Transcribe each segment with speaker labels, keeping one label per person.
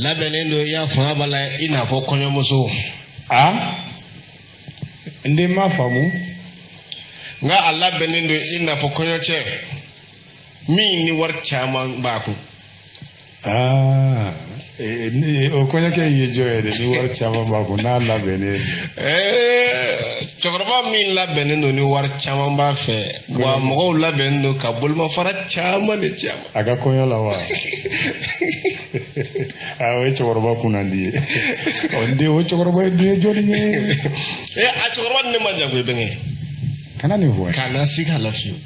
Speaker 1: Labɛnnen don, i y'a faamuya b'a la, i n'a fɔ kɔɲɔmuso.
Speaker 2: A n den, ma faamu.
Speaker 1: Nka a labɛnnen don i n'a fɔ kɔɲɔcɛ min ni wari caman b'a kun.
Speaker 2: Aa, o kɔɲɔkɛ in ye jɔn ye de ni wari caman b'a kun, n'a labɛnnen?
Speaker 1: Cɛkɔrɔba min labɛnnen don ni wari caman b'a fɛ, wa mɔgɔw labɛnnen don ka bolomafara caman de ci a ma.
Speaker 2: A ka kɔɲɔ la wa? Aa, o ye cɛkɔrɔba kunnandi ye. Ɔ, n den, o cɛkɔrɔba ye dun ye jɔnni ye?
Speaker 1: A cɛkɔrɔba ni ne ma jan koyi, bɛnkɛ.
Speaker 2: Kana nin fɔ.
Speaker 1: Kana siga a la fiyewu.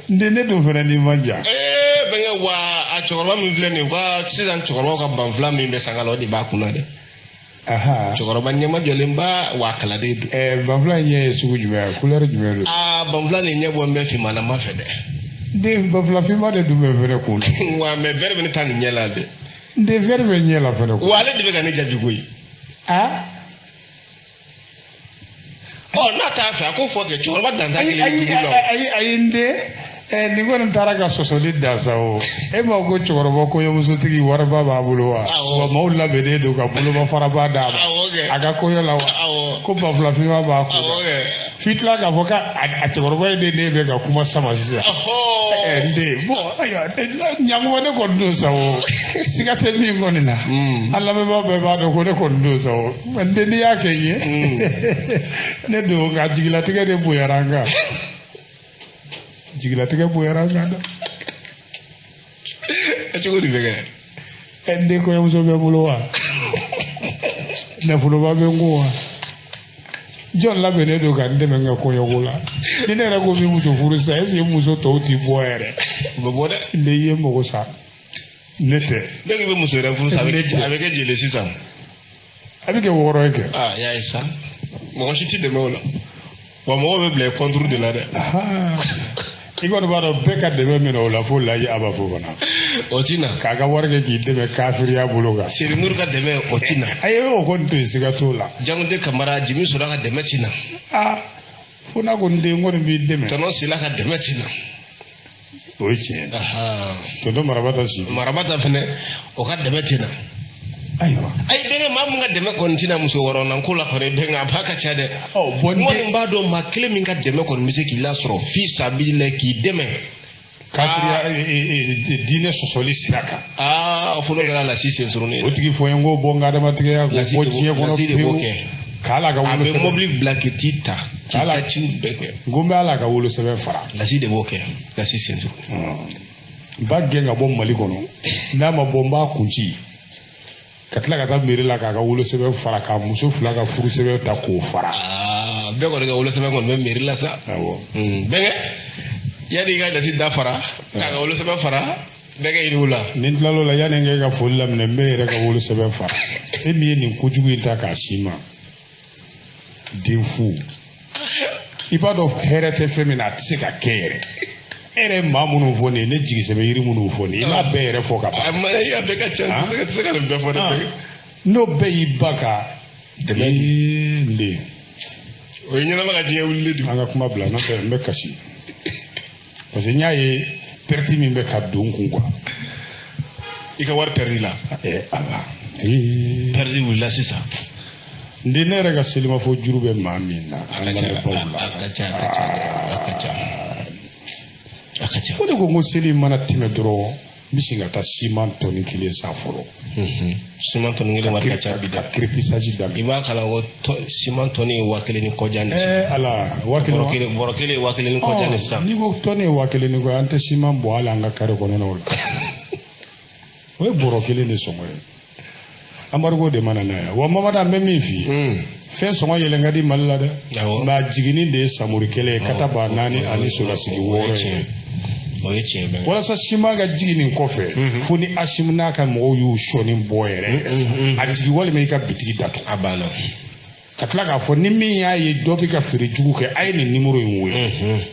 Speaker 2: N den, ne dun fana n'i man jan.
Speaker 1: Bɛnkɛ, wa a cɛkɔrɔba min filɛ nin ye, u ka sisan cɛkɔrɔbaw ka banfula min bɛ sanga la, o de b'a kunna dɛ. Cɛkɔrɔba ɲɛmajɔlenba, wa kaladen don.
Speaker 2: Banfula in ɲɛ ye sugu jumɛn ye, couleur jumɛn don?
Speaker 1: Aa, banfula nin ɲɛ bɔ n bɛ finmanama fɛ dɛ.
Speaker 2: N den, banfula finman de dun bɛ fɛnɛ kun na.
Speaker 1: Wa mais verre bɛ ne ta nin ɲɛ la dɛ.
Speaker 2: N den, verre bɛ ɲɛ la fɛnɛ.
Speaker 1: Wa ale de bɛ ka ne jaabi koyi. Ɔ, n'a t'a fɛ, a k'o fɔ kɛ, cɛkɔrɔba dan t'a kelen ye dugu la o.
Speaker 2: Ayi, ayi, n den, nin kɔni taara ka sɔsɔli dan sa. O e ma ko cɛkɔrɔba kɔɲɔmusotigi wariba b'a bolo wa?
Speaker 1: Awɔ.
Speaker 2: Wa maaw labɛnnen don ka bolomafaraba d'a ma.
Speaker 1: Awɔ kɛ.
Speaker 2: A ka kɔɲɔ la wa?
Speaker 1: Awɔ.
Speaker 2: Ko banfula finman b'a kun.
Speaker 1: Awɔ kɛ.
Speaker 2: F'i tila k'a fɔ k'a cɛkɔrɔba in de ne bɛ ka kuma sama sisan. N den, bɔn, ayiwa, ɲankuma, ne kɔni don sa o, siga tɛ min kɔni na. An lamɛnbaa bɛɛ b'a dɔn ko ne kɔni don sa o. N den, n'i y'a kɛ n ye, ne don, nka jigilatigɛ de bonyara n kan, jigilatigɛ bonyara n kan dɛ.
Speaker 1: Cogo di bɛ kɛ?
Speaker 2: N den, kɔɲɔmuso bɛ n bolo wa? Nafoloba bɛ n kun wa? Jɔn labɛnnen don ka n dɛmɛ n ka kɔɲɔko la? Ni ne yɛrɛ ko n bɛ muso furu sisan, est ce que muso tɔw ti bɔ yɛrɛ?
Speaker 1: U bɛ bɔ dɛ.
Speaker 2: N den, i ye mɔgɔ sa, ne tɛ.
Speaker 1: Ne ko i bɛ muso yɛrɛ furu sisan, a bɛ kɛ jeli sisan?
Speaker 2: A bɛ kɛ 6 ye kɛ.
Speaker 1: Aa, y'a ye sa, mɔgɔ si t'i dɛmɛ o la, wa mɔgɔw bɛ bila i contre de la dɛ.
Speaker 2: I kɔni b'a dɔn bɛɛ ka dɛmɛ minɛ o la fo Laji Aba Fofana.
Speaker 1: O ti na.
Speaker 2: K'a ka wari kɛ k'i dɛmɛ kafiriya bolo kan.
Speaker 1: Seri Nuru ka dɛmɛ, o ti na.
Speaker 2: Ayi, o kɔni to yen, siga t'o la.
Speaker 1: Jankunte Kamara, Jimi Sora ka dɛmɛ ti na.
Speaker 2: Aa, fo n'a ko n den kɔni b'i dɛmɛ.
Speaker 1: Tɔnɔ Sila ka dɛmɛ ti na.
Speaker 2: O ye tiɲɛ ye. Tonton Marabata si.
Speaker 1: Marabata fɛnɛ, o ka dɛmɛ ti na.
Speaker 2: Ayiwa.
Speaker 1: Ayi bɛnkɛ, maa min ka dɛmɛ kɔni ti na muso wɔɔrɔnan ko la kɔni, bɛnkɛ, a b'a ka ca dɛ.
Speaker 2: Ɔ bɔn.
Speaker 1: N kɔni b'a dɔn maa kelen min ka dɛmɛ kɔni bɛ se k'i lasɔrɔ fi sabili k'i dɛmɛ.
Speaker 2: Kafiriya diinɛ sɔsɔli sira kan.
Speaker 1: Aa, fo n'o kɛra lasi sen surunnen.
Speaker 2: O tigi fɔ n ye ko bɔ n ka adamadenya k'o bɔ diɲɛ kɔnɔ
Speaker 1: Lasi de b'o
Speaker 2: pewu.
Speaker 1: kɛ.
Speaker 2: K'ala ka
Speaker 1: A bɛ
Speaker 2: wolosɛbɛn.
Speaker 1: mobili bila k'i t'i ta k'i
Speaker 2: Ala.
Speaker 1: ka ciw bɛɛ kɛ.
Speaker 2: N ko n bɛ ala ka wolosɛbɛn fara.
Speaker 1: Lasi de b'o kɛ, lasi sen surunnen.
Speaker 2: N b'a gɛn ka bɔ Mali kɔnɔ, n'a ma bɔ, n b'a kun ci ka tila ka taa mairie la k'a ka wolosɛbɛn fara, k'a muso fila ka furusɛbɛn ta k'o fara.
Speaker 1: Aa, bɛɛ kɔni ka wolosɛbɛn kɔni bɛ mairie la sa.
Speaker 2: Awɔ.
Speaker 1: Bɛnkɛ, yanni i ka lasi da fara k'a ka wolosɛbɛn fara, bɛɛ kɛ yiriw la.
Speaker 2: Ni n tilal'o la, yanni n k'e ka foli laminɛ, n bɛ yɛrɛ ka wolosɛbɛn fara. E min ye nin kojugu in ta k'a si ma, den fu, i b'a dɔn hɛrɛ tɛ fɛn min na, a tɛ se ka kɛ yɛrɛ. E yɛrɛ ye maa minnu fɔ nin ye, ne jigisɛbɛ yiri minnu fɔ nin ye, i m'a bɛɛ yɛrɛ fɔ ka ban.
Speaker 1: A ma, a bɛɛ ka ca, i tɛ se ka nin bɛɛ fɔ dɛ.
Speaker 2: N'o bɛɛ y'i ba ka
Speaker 1: dɛmɛ di.
Speaker 2: N den.
Speaker 1: O ye ɲɛnama ka diɲɛ wulilen de.
Speaker 2: An ka kuma bila, n'o tɛ n bɛ kasi, parce que n y'a ye perte min bɛ ka don n kun quoi.
Speaker 1: I ka wari perdre la.
Speaker 2: Ala ee.
Speaker 1: Perte wulila sisan.
Speaker 2: N den, ne yɛrɛ ka selimafo juru bɛ maa min na,
Speaker 1: A
Speaker 2: an
Speaker 1: ka ca.
Speaker 2: lamɛnbaaw la.
Speaker 1: A ka ca, a ka ca, a ka ca, a ka ca.
Speaker 2: O de ko n ko seli mana tɛmɛ dɔrɔn, n bɛ sin ka taa siman tɔni kelen san fɔlɔ.
Speaker 1: Siman tɔni kelen wari ka ca bi
Speaker 2: Ka
Speaker 1: dɛ.
Speaker 2: crépissage
Speaker 1: I
Speaker 2: daminɛ.
Speaker 1: b'a kalan ko siman tɔni ye 1000 ni kɔjan de sisan.
Speaker 2: Ala, 1000 wa?
Speaker 1: Bɔrɔ kelen ye 1000 ni kɔjan de sisan.
Speaker 2: N'i ko tɔni ye 1000 ni kɔ, an tɛ siman bɔ hali an ka kare kɔnɔnaw la. O ye bɔrɔ kelen de sɔngɔ ye. Embargo de mana n'a ye wa? Mamadu, an bɛ min f'i ye, fɛn sɔngɔ yɛlɛn ka di Mali la dɛ.
Speaker 1: Awɔ.
Speaker 2: Mais a jiginni de ye samori kɛlɛ ye, kata ba naani ani solasigi 6 ye.
Speaker 1: O ye tiɲɛ bɛɛ.
Speaker 2: Walasa siman ka jigin nin kɔfɛ, fo ni Asimu n'a ka mɔgɔw y'u sɔɔni bɔ yɛrɛ yɛrɛ sa. A jigin walima i ka bitigi datugu.
Speaker 1: A banna.
Speaker 2: Ka tila k'a fɔ ni min y'a ye dɔ bɛ ka feere jugu kɛ, a ye nin nimoro in wele.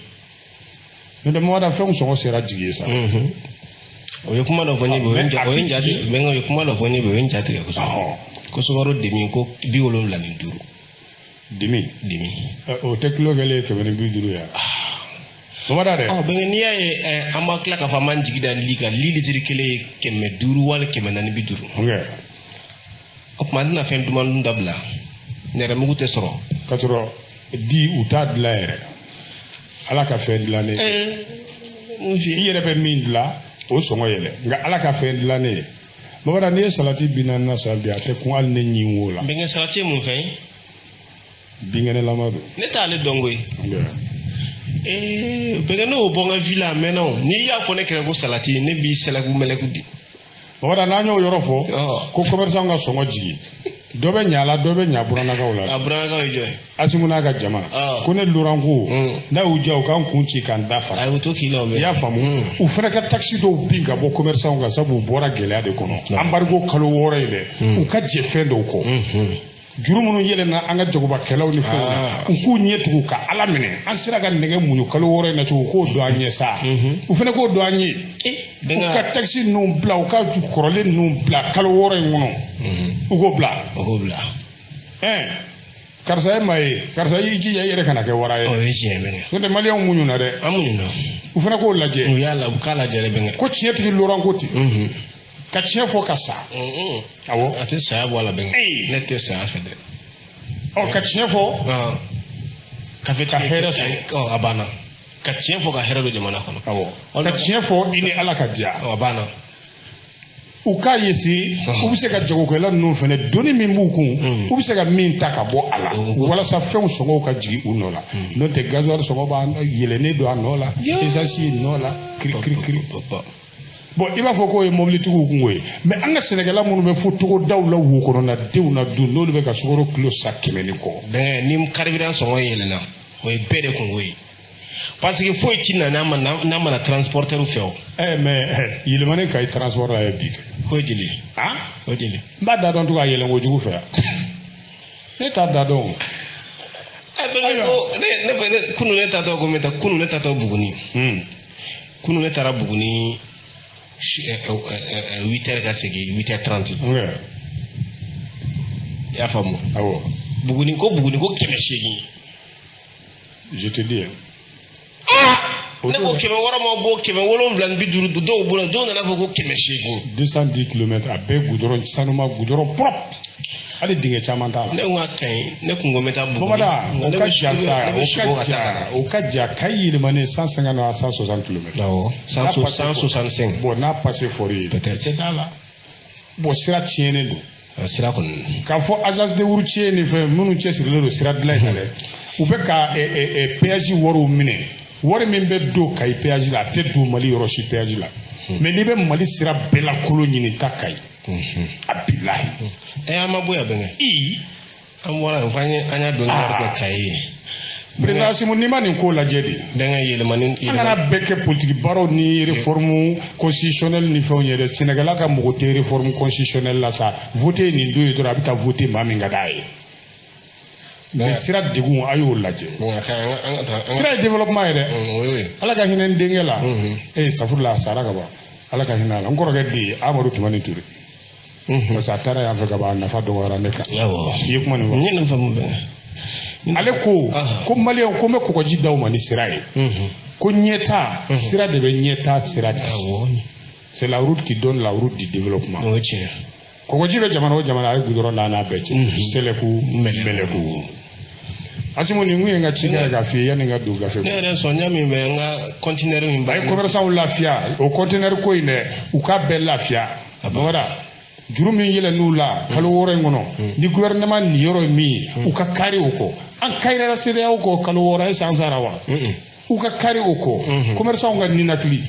Speaker 2: N'o tɛ Mamadu, fɛnw sɔngɔ sera jigi ye sa.
Speaker 1: O ye kuma dɔ fɔ n ye bi, o ye n ja, o ye n ja
Speaker 2: Mais a
Speaker 1: tigɛ. Bɛnkɛ, o ye kuma dɔ fɔ n ye bi, o ye n ja tigɛ kosɛbɛ. Ko sukaro demi ko 75.
Speaker 2: Demi?
Speaker 1: Demi.
Speaker 2: O tɛ kilo kɛlen ye 150 ye wa? Bamada dɛ.
Speaker 1: Ɔ bɛnkɛ, n'i y'a ye an b'a tila k'a fɔ an b'an jigi da li kan, li litiri kelen ye 500 wali 450. O tuma an tɛna fɛn duman dun dabila, nɛrɛmugu tɛ sɔrɔ.
Speaker 2: Ka sɔrɔ di u t'a dilan yɛrɛ, Ala ka fɛn dilannen. I yɛrɛ bɛ min dilan, o sɔngɔ yɛlɛ, nka Ala ka fɛn dilannen ye. Bamada, n'i ye salati 40 na san bi, a tɛ kun hali ne ɲin wo la.
Speaker 1: Bɛnkɛ, salati ye mun fɛn ye?
Speaker 2: Binkɛnɛlama don.
Speaker 1: Ne t'ale dɔn koyi. Bɛnkɛ, ne y'o bɔ n ka vie la a mɛnna o. N'i y'a fɔ ne kɛrɛ ko salati, ne b'i sɛlɛku mɛlɛku di.
Speaker 2: Bamada, n'an y'o yɔrɔ fɔ ko commerçant ka sɔngɔ jigin, dɔ bɛ ɲa la, dɔ bɛ ɲa buranakaw la.
Speaker 1: A buranakaw ye jɔn ye?
Speaker 2: Asimu n'a ka jama. Ko ne Laurent ko n'a y'u diya, u k'an kun ci k'an da fara.
Speaker 1: A y'o to k'i la o bɛ.
Speaker 2: I y'a faamu, u fana ka taxe dɔw bin ka bɔ commerçant kan, sabu u bɔra gɛlɛya de kɔnɔ. Embargo kalo 6 in dɛ, u ka jɛ fɛn dɔw kɔ. Juru minnu yɛlɛnna an ka jagobakɛlaw ni fɛnw na, u k'u ɲɛ tugu ka Ala minɛ. An sera ka nɛgɛ muɲu kalo 6 in na cogo, u k'o dɔn an ɲɛ sa. U fana k'o dɔn an ye. U ka taxe ninnu bila, u ka kɔrɔlen ninnu bila kalo 6 in kɔnɔ. U k'o bila.
Speaker 1: U k'o bila.
Speaker 2: Karisa ye maa ye, karisa y'i jija i yɛrɛ kana kɛ wara ye.
Speaker 1: O ye tiɲɛ bɛnkɛ.
Speaker 2: N'o tɛ maliyɛnw muɲuna dɛ.
Speaker 1: An muɲuna.
Speaker 2: U fana k'o lajɛ.
Speaker 1: U y'a la, u k'a lajɛ dɛ bɛnkɛ.
Speaker 2: Ko tiɲɛtigi Laurent ko ten. Ka tiɲɛ fɔ ka sa. Awɔ.
Speaker 1: A tɛ saya bɔ a la bɛnkɛ. Ne tɛ saya fɛ dɛ.
Speaker 2: Ɔ, ka tiɲɛ fɔ.
Speaker 1: Ka
Speaker 2: ka hɛrɛ sɔrɔ.
Speaker 1: Ɔ, a banna. Ka tiɲɛ fɔ ka hɛrɛ don jamana kɔnɔ.
Speaker 2: Awɔ. Ka tiɲɛ fɔ i ni Ala ka diya.
Speaker 1: A banna.
Speaker 2: U k'a yesi, u bɛ se ka jagokɛla ninnu fana doni min b'u kun, u bɛ se ka min ta ka bɔ a la, walasa fɛnw sɔngɔw ka jigin u nɔ la. N'o tɛ, gasoil sɔngɔ b'a yɛlɛnnen don a nɔ la, essence nɔ la, kiri kiri kiri. Bon, i b'a fɔ k'o ye mobilitigiw kungo ye, mais an ka sɛnɛkɛla minnu bɛ fo togodaw la, wo kɔnɔna denw na dun, n'olu bɛ ka sukaro kilo san 100 ni kɔ.
Speaker 1: Bɛnkɛ, ni carburant sɔngɔ yɛlɛnna, o ye bɛɛ de kungo ye, parce que foyi ti na n'a ma na transporteur fɛ o.
Speaker 2: Mais yɛlɛmani Kayi transport la ye bi kɛ.
Speaker 1: O ye jeli. O ye jeli.
Speaker 2: N b'a da dɔn tugun a yɛlɛn kojugu fɛ yan. Ne t'a da dɔn.
Speaker 1: Bɛnkɛ, ko ne kunu ne taatɔ ko n bɛ taa, kunu ne taatɔ Buguni. Kunu ne taara Buguni 8 heures ka segin 8 heures 30. I y'a faamu?
Speaker 2: Awɔ.
Speaker 1: Buguni ko 800.
Speaker 2: Je te dis.
Speaker 1: Ne ko 600 ma bɔ 750 dɔw bolo, dɔw nana fɔ ko 800.
Speaker 2: 210 kilomètres, a bɛɛ goudron sanuma, goudron propre. Hali dingɛ caman t'a la.
Speaker 1: Ne ko a ka ɲi, ne kun ko n bɛ taa Buguni.
Speaker 2: Bamada, o ka jan sa, o ka jan, o ka jan. Kayi yɛlɛmani 150 à 160 kilomètres.
Speaker 1: Awɔ, 165.
Speaker 2: Bon, n'a passé fɔr'i ye.
Speaker 1: Peut-être.
Speaker 2: Tɛ t'a la. Bon, sira tiɲɛnen don.
Speaker 1: Sira kɔni.
Speaker 2: K'a fɔ agence de routier ni fɛn minnu cɛsirilen don sira dilan in na dɛ, u bɛ ka péage wariw minɛ. Wari min bɛ don Kayi péage la, a tɛ don Mali yɔrɔ si péage la. Mais n'i bɛ Mali sira bɛɛ la kolo ɲini, taa Kayi. A bilahi.
Speaker 1: An ma bɔ yan bɛnkɛ. An bɔra yen fo an y'a dɔn wari kɛ Kayi ye.
Speaker 2: Président Assimi, n'i ma nin ko lajɛ de.
Speaker 1: Bɛnkɛ, yɛlɛmani.
Speaker 2: An kana bɛɛ kɛ politique baaraw ni réforme constitutionnelle ni fɛnw ye dɛ. Sɛnɛkɛla ka mɔgɔ tɛ réforme constitutionnelle la sa. Voter nin don ye dɔrɔn, a bɛ taa voter maa min ka d'a ye. Mais sira degun, a y'o lajɛ. Sira ye développement ye dɛ. Ala ka hinɛ n denkɛ la. Safurula, a sara ka ban. Ala ka hinɛ a la. N kɔrɔkɛ den Amadu Tumani Ture. Parce que a taara yan fɛ ka ban, a nafa dɔgɔyara ne kan. I ye kuma nin fɔ.
Speaker 1: N ye nin faamu bɛɛ.
Speaker 2: Ale ko ko maliyɛnw, ko n bɛ kɔgɔji d'aw ma ni sira ye. Ko ɲɛta, sira de bɛ ɲɛta sira di. C'est la route qui donne la route du développement.
Speaker 1: O ye tiɲɛ.
Speaker 2: Kɔgɔji bɛ jamana o jamana, a ye goudron n'a n'a bɛɛ cɛ. Sɛlɛku, mɛlɛku. Asimu, nin kun ye n ka cikan ye k'a f'i ye yanni n ka don gafe kɔnɔ.
Speaker 1: Ne yɛrɛ sɔnja min bɛ n ka conteneur min
Speaker 2: ba. A ye commerçant lafiya, o conteneur ko in dɛ, u k'a bɛɛ lafiya. Bamada, juru min yɛlɛnn'u la kalo 6 in kɔnɔ, ni gouvernement niyɔrɔ ye min ye, u ka kari o kɔ. An karira CEDEAO kɔ kalo 6, est-ce an sara wa? U ka kari o kɔ. Commerçant ka ninakili.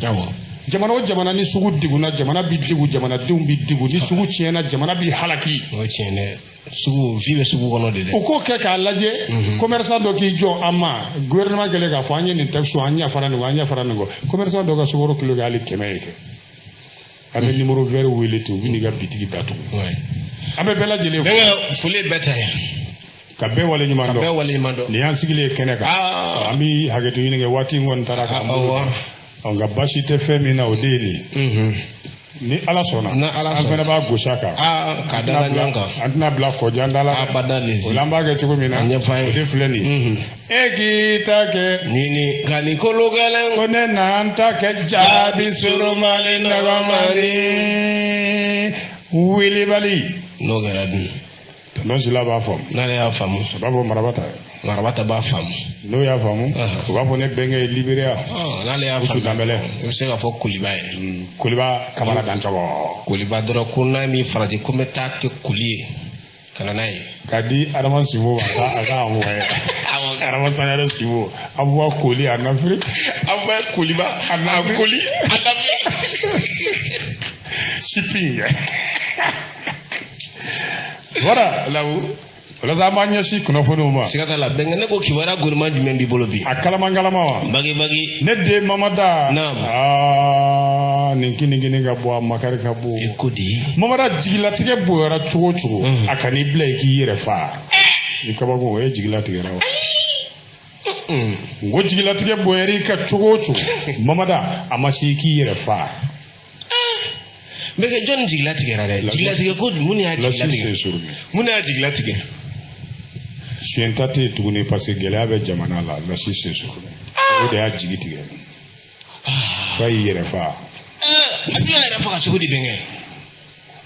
Speaker 2: Jamana o jamana, ni sugu degunna, jamana bi degun, jamanadenw bi degun. Ni sugu tiɲɛna, jamana bi halaki.
Speaker 1: O ye tiɲɛ dɛ. Sugu vie bɛ sugu kɔnɔ de dɛ.
Speaker 2: U k'o kɛ k'a lajɛ, commerçant dɔ k'i jɔ an ma, gouvernement kɛlen k'a fɔ an ye nin taxe, an yafara nin kɔ, an yafara nin kɔ. Commerçant dɔ ka sukaro kilo kɛ hali 100 ye kɛ. An bɛ numéro vert wele ten, u bɛ n'i ka bitigi datugu. An bɛ bɛɛ lajɛlen fo.
Speaker 1: Bɛnkɛ, foli bɛɛ ta ye.
Speaker 2: Ka bɛɛ waleɲuman dɔn.
Speaker 1: Ka bɛɛ waleɲuman dɔn.
Speaker 2: Nin y'an sigilen ye kɛnɛ kan. An bɛ hakɛto ɲini kɛ, waati in kɔni taara k'an bolo. Nka baasi tɛ fɛn min na, o de ye nin ye. Ni Ala sɔnna.
Speaker 1: Ni Ala
Speaker 2: An
Speaker 1: sɔnna.
Speaker 2: fana b'a gosi a kan.
Speaker 1: Aa, k'a da la ɲɔgɔn kan.
Speaker 2: An tɛna bila kɔjan da la.
Speaker 1: Abada lezi.
Speaker 2: O la an b'a kɛ cogo min na.
Speaker 1: A ɲɛfɔ an ye.
Speaker 2: O de filɛ nin ye. E k'i ta kɛ.
Speaker 1: Nin ka nin kolo gɛlɛn.
Speaker 2: Ko ne n'an ta kɛ jaabi surumani nɔgɔmani wulibali.
Speaker 1: N'o kɛra dun.
Speaker 2: Tonton Sila b'a faamu.
Speaker 1: N'ale y'a faamu.
Speaker 2: A b'a fɔ Marabata.
Speaker 1: Marabata b'a faamu.
Speaker 2: N'o y'a faamu. U b'a fɔ ne bɛnkɛ ye Liberiya.
Speaker 1: N'ale y'a
Speaker 2: faamu. Danbɛlɛ.
Speaker 1: I bɛ se k'a fɔ Koliba ye.
Speaker 2: Koliba Kamara Dancɔgɔ.
Speaker 1: Koliba dɔrɔn ko n'a m'i farati ko n bɛ taa kɛ koli ye. Ka na n'a ye.
Speaker 2: K'a di Adama Sibo ma a ka envoyé. Adama Sangare Sibo envoie colis en Afrique.
Speaker 1: Envoie Koliba
Speaker 2: en Afrique.
Speaker 1: Colis en Afrique.
Speaker 2: Shipping. Voilà.
Speaker 1: Lawu.
Speaker 2: O la sa an b'an ɲɛsin kunnafoniw ma.
Speaker 1: Siga t'a la bɛnkɛ, ne ko kibaruya goniman jumɛn b'i bolo bi?
Speaker 2: A kalaman kalama wa?
Speaker 1: Bagi bagi.
Speaker 2: Ne den Mamada.
Speaker 1: Naam.
Speaker 2: Aa, nin kinigini ka bɔ a makari ka bon.
Speaker 1: I ko di.
Speaker 2: Mamada jigilatigɛ bonyara cogo o cogo. A kan'i bila i k'i yɛrɛ fa. I kabako o ye jigilatigɛra wa? N ko jigilatigɛ bonyara i ka cogo o cogo. Mamada a ma se i k'i yɛrɛ fa.
Speaker 1: Bɛnkɛ, jɔnni jigilatigɛra dɛ? Jigilatigɛ ko mun de y'a jigilatigɛ? Mun de y'a jigilatigɛ?
Speaker 2: Suyɛnta tɛ yen tuguni parce que gɛlɛya bɛ jamana la. Lasi sen o de y'a jigi tigɛ. K'a y'i yɛrɛ fa.
Speaker 1: A bɛ yɛrɛ faga cogo di bɛnkɛ?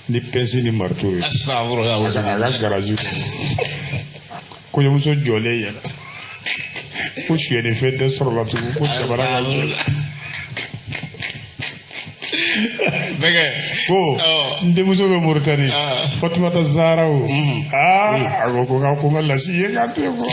Speaker 2: Ni pɛnsi ni marito ye.
Speaker 1: Astagfirullah.
Speaker 2: A ka garazi kɔnɔ. Kɔɲɔmuso jɔlen yɛlɛ. Ko suyɛnni fɛn tɛ sɔrɔ la tugun ko jamana ka jɔ.
Speaker 1: Bɛnkɛ.
Speaker 2: Ko n denmuso bɛ Moritani. Fatumata Zaraw. Aa, a ko ko n ka Lasi ye k'a to yen kɔ.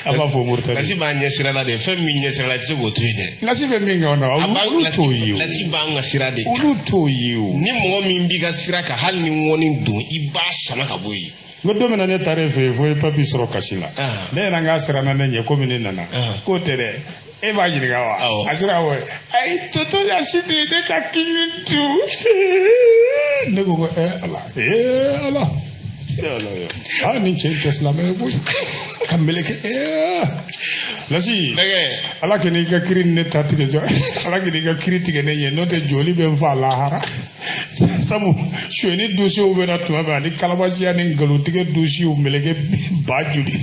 Speaker 2: A b'a fɔ Moritani.
Speaker 1: Lasi b'an ɲɛ sira la de, fɛn min ɲɛ sira la i tɛ se k'o to yen dɛ.
Speaker 2: Lasi bɛ min kɛ o na, olu t'o ye o.
Speaker 1: Lasi b'an ka sira de kan.
Speaker 2: Olu t'o ye o.
Speaker 1: Ni mɔgɔ min b'i ka sira kan, hali ni ŋɔni don, i b'a sama ka bɔ yen.
Speaker 2: N ko don min na ne taara e fɛ yen fo i papi sɔrɔ kasi la. Ne yɛrɛ k'a siranna ne ɲɛ komi ne nana. K'o tɛ dɛ. E b'a ɲininka wa? A sera wa? Ayi toto Lasi de ye ne ka kini dun. Ne ko ko Ala Ala. Ala aa nin cɛ in tɛ silamɛ ye koyi. Ka meleke Lasi. Ala k'i ka kiri ni ne ta tigɛ jɔ. Ala k'i ka kiri tigɛ ne ɲɛ n'o tɛ joli bɛ n fa lahara. Sabu sonyɛni dosiyew bɛ na tuma bɛɛ ani kalabanciya ni nkalontigɛ dosiyew meleke ba joli.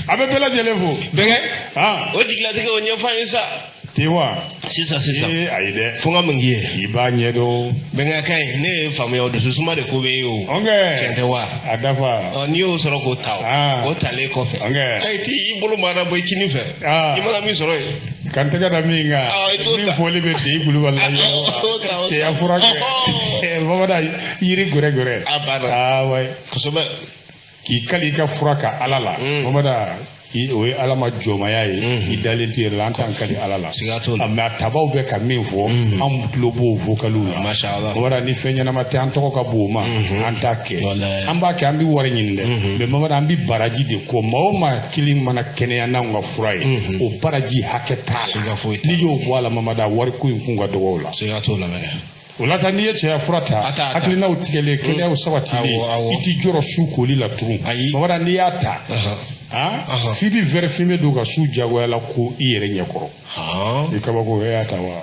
Speaker 2: A bɛ bɛɛ lajɛlen fo.
Speaker 1: Bɛnkɛ. O jigilatigɛ o ɲɛfɔ an ye sa.
Speaker 2: Ten wa.
Speaker 1: Sisan sisan.
Speaker 2: Ee ayi dɛ.
Speaker 1: Fo n ka mun k'i ye?
Speaker 2: I b'a ɲɛdɔn.
Speaker 1: Bɛnkɛ ka ɲi, ne ye faamuya o dususuma de ko bɛ e ye o.
Speaker 2: Ɔnkɛ.
Speaker 1: Tiɲɛ tɛ wa?
Speaker 2: A dafa.
Speaker 1: Ɔ n'i y'o sɔrɔ k'o ta o. O talen kɔfɛ.
Speaker 2: Ɔnkɛ.
Speaker 1: Ayi t'i i bolo mana bɔ i kini fɛ. I mana min sɔrɔ yen.
Speaker 2: Ka n tɛgɛ da min kan. Min fɔli bɛ den kulubali la yɔrɔ. Cɛya fura kɛ. Bamanan yiri gɛrɛ gɛrɛ.
Speaker 1: A banna.
Speaker 2: Aa wayi.
Speaker 1: Kosɛbɛ.
Speaker 2: K'i kali i ka fura kan Ala la. Bamanan o ye Ala ma jɔnmaya ye. I dalen t'i yɛrɛ la, an t'an kali Ala la.
Speaker 1: Siga t'o la.
Speaker 2: Mais a tabaw bɛ ka min fɔ, an tulo b'o vocaliw la.
Speaker 1: Masha Allah.
Speaker 2: Bamanan ni fɛn ɲɛnama tɛ an tɔgɔ ka bon o ma, an t'a kɛ. An b'a kɛ, an bɛ wari ɲini dɛ. Mais bamanan an bɛ baraji de kɔ. Maa o maa kelen mana kɛnɛya n'anw ka fura ye, o baraji hakɛ t'a la. N'i y'o bɔ a la Mamada, wari ko in kun ka dɔgɔ o la.
Speaker 1: Siga t'o la mɛnɛ.
Speaker 2: O la sa n'i ye cɛya fura ta, hakilinaw tigɛlen, kɛnɛyaw sabatilen, i t'i jɔrɔ su koli la tugun. Mamada n'i y'a ta, f'i bɛ verre fumé don ka su jagoya la ko i yɛrɛ ɲɛkɔrɔ. I kabako e y'a ta wa?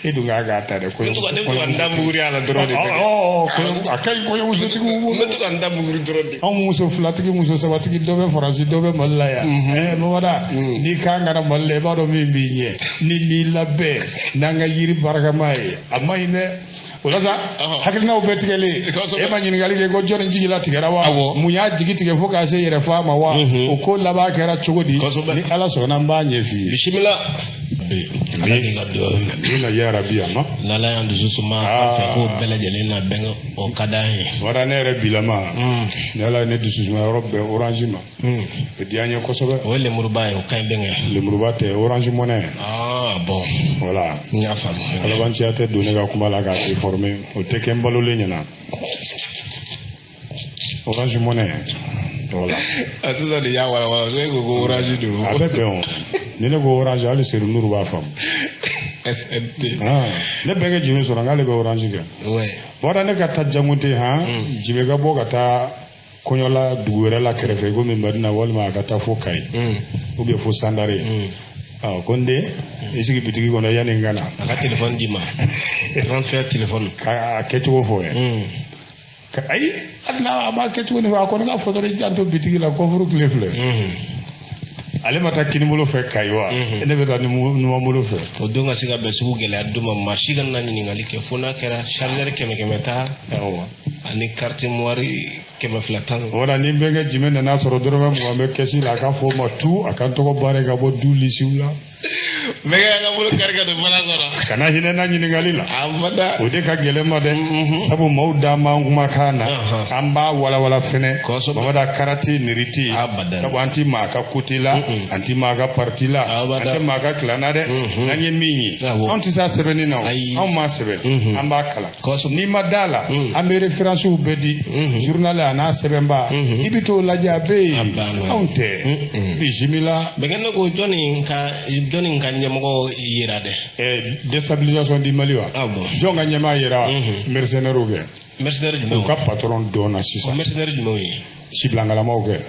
Speaker 2: E dun k'a k'a ta dɛ.
Speaker 1: N bɛ to ka n da muguri a la dɔrɔn de.
Speaker 2: A ka ɲi kɔɲɔmusotigiw bolo.
Speaker 1: N bɛ to ka n da muguri dɔrɔn de.
Speaker 2: Anw muso filatigi, muso sabatigi, dɔ bɛ Faransi, dɔ bɛ Mali la yan. Mamada n'i kan ka na Mali la, i b'a dɔn min b'i ɲɛ. Ni m'i labɛn n'an ka yiri barikama ye, a ma ɲi dɛ. O la sa hakilinaw bɛɛ tigɛlen, e ma ɲininkali kɛ ko jɔnni jigi latigɛra wa? Mun y'a jigi tigɛ fo k'a se yɛrɛ fa ma wa? O ko laban kɛra cogo di? Ni Ala sɔnna n b'a ɲɛ f'i ye.
Speaker 1: Bisimila. Ala k'i ka dugawu minɛ.
Speaker 2: Amina ya rabi a ma.
Speaker 1: N'Ala y'an dusu suma an fɛ k'o bɛɛ lajɛlen na bɛn, o ka d'an ye.
Speaker 2: Wara ne yɛrɛ bilama. Ni Ala ye ne dusu suma yɔrɔ bɛn Orange ma. O diya n ye kosɛbɛ.
Speaker 1: O ye lemuruba ye, o ka ɲi bɛnkɛ.
Speaker 2: Lemuruba tɛ, Orange Money.
Speaker 1: Ah bon.
Speaker 2: Voilà.
Speaker 1: N y'a faamu.
Speaker 2: Kalabanciya tɛ don ne ka kuma la k'a déformer, o tɛ kɛ n balolen ɲɛna. Orange Money. Voilà.
Speaker 1: A sisan de y'a walawala, so e ko ko Orange don.
Speaker 2: A bɛ bɛn o. Ni ne ko Orange, hali Seydou Nourou b'a faamu.
Speaker 1: SNT.
Speaker 2: Ne bɛnkɛ Jimi sɔrɔ n k'ale bɛ Orange kɛ.
Speaker 1: Ouais.
Speaker 2: Bɔra ne ka taa Jangunte han, Jimi ka bɔ ka taa kɔɲɔla dugu wɛrɛ la kɛrɛfɛ komi Madina walima a ka taa fo Kayi. Ou bien fo Sandare. Ɔ, ko n den, i sigi bitigi kɔnɔ yanni n ka na.
Speaker 1: A ka téléphone d'i ma, transfert téléphone.
Speaker 2: K'a kɛcogo fɔ ye. Ayi, hali n'a a m'a kɛcogo nin fɔ, a kɔni ka fɔ dɔrɔn i janto bitigi la, kɔfuru tile filɛ. Ale ma taa kinibolo fɛ Kayi wa? Ne bɛ taa numanbolo fɛ.
Speaker 1: O don ka se ka bɛn sugu gɛlɛya don ma, maa si kana na ɲininkali kɛ fo n'a kɛra chargeur 100 100 ta ani carte mémoire 210.
Speaker 2: Wala ni bɛnkɛ Jimɛ nana sɔrɔ dɔrɔmɛ 20 bɛ kɛsi la, a ka fɔ o ma tu, a ka n tɔgɔ baara ka bɔ du lisiw la.
Speaker 1: Bɛnkɛ ka bolo kari ka don fana kɔnɔ.
Speaker 2: Kana hinɛ na ɲininkali la.
Speaker 1: Abada.
Speaker 2: O de ka gɛlɛn ma dɛ, sabu maaw da m'an kumakan na, an b'a walawala fɛnɛ. Mamada, karate niriti.
Speaker 1: Abada.
Speaker 2: Sabu an ti maa ka côté la, an ti maa ka parti la, an tɛ maa ka clan na dɛ. N'an ye min ye, anw tɛ s'a sɛbɛnni na o, anw m'a sɛbɛn, an b'a kalan. N'i ma da la, an bɛ références bɛɛ di, journal a n'a sɛbɛnba, i bɛ t'o lajɛ, a bɛ yen. Anw tɛ bisimila.
Speaker 1: Bɛnkɛ, ne ko jɔnni ka ɲɛmɔgɔ yera dɛ?
Speaker 2: Déstabilisation du Mali wa?
Speaker 1: Ah bon.
Speaker 2: Jɔn ka ɲɛmaa yera? Mercenaires kɛ.
Speaker 1: Mercenaires jumɛnw?
Speaker 2: U ka patron dɔnna sisan.
Speaker 1: Mercenaires jumɛnw ye?
Speaker 2: Sibilangalamaw kɛ.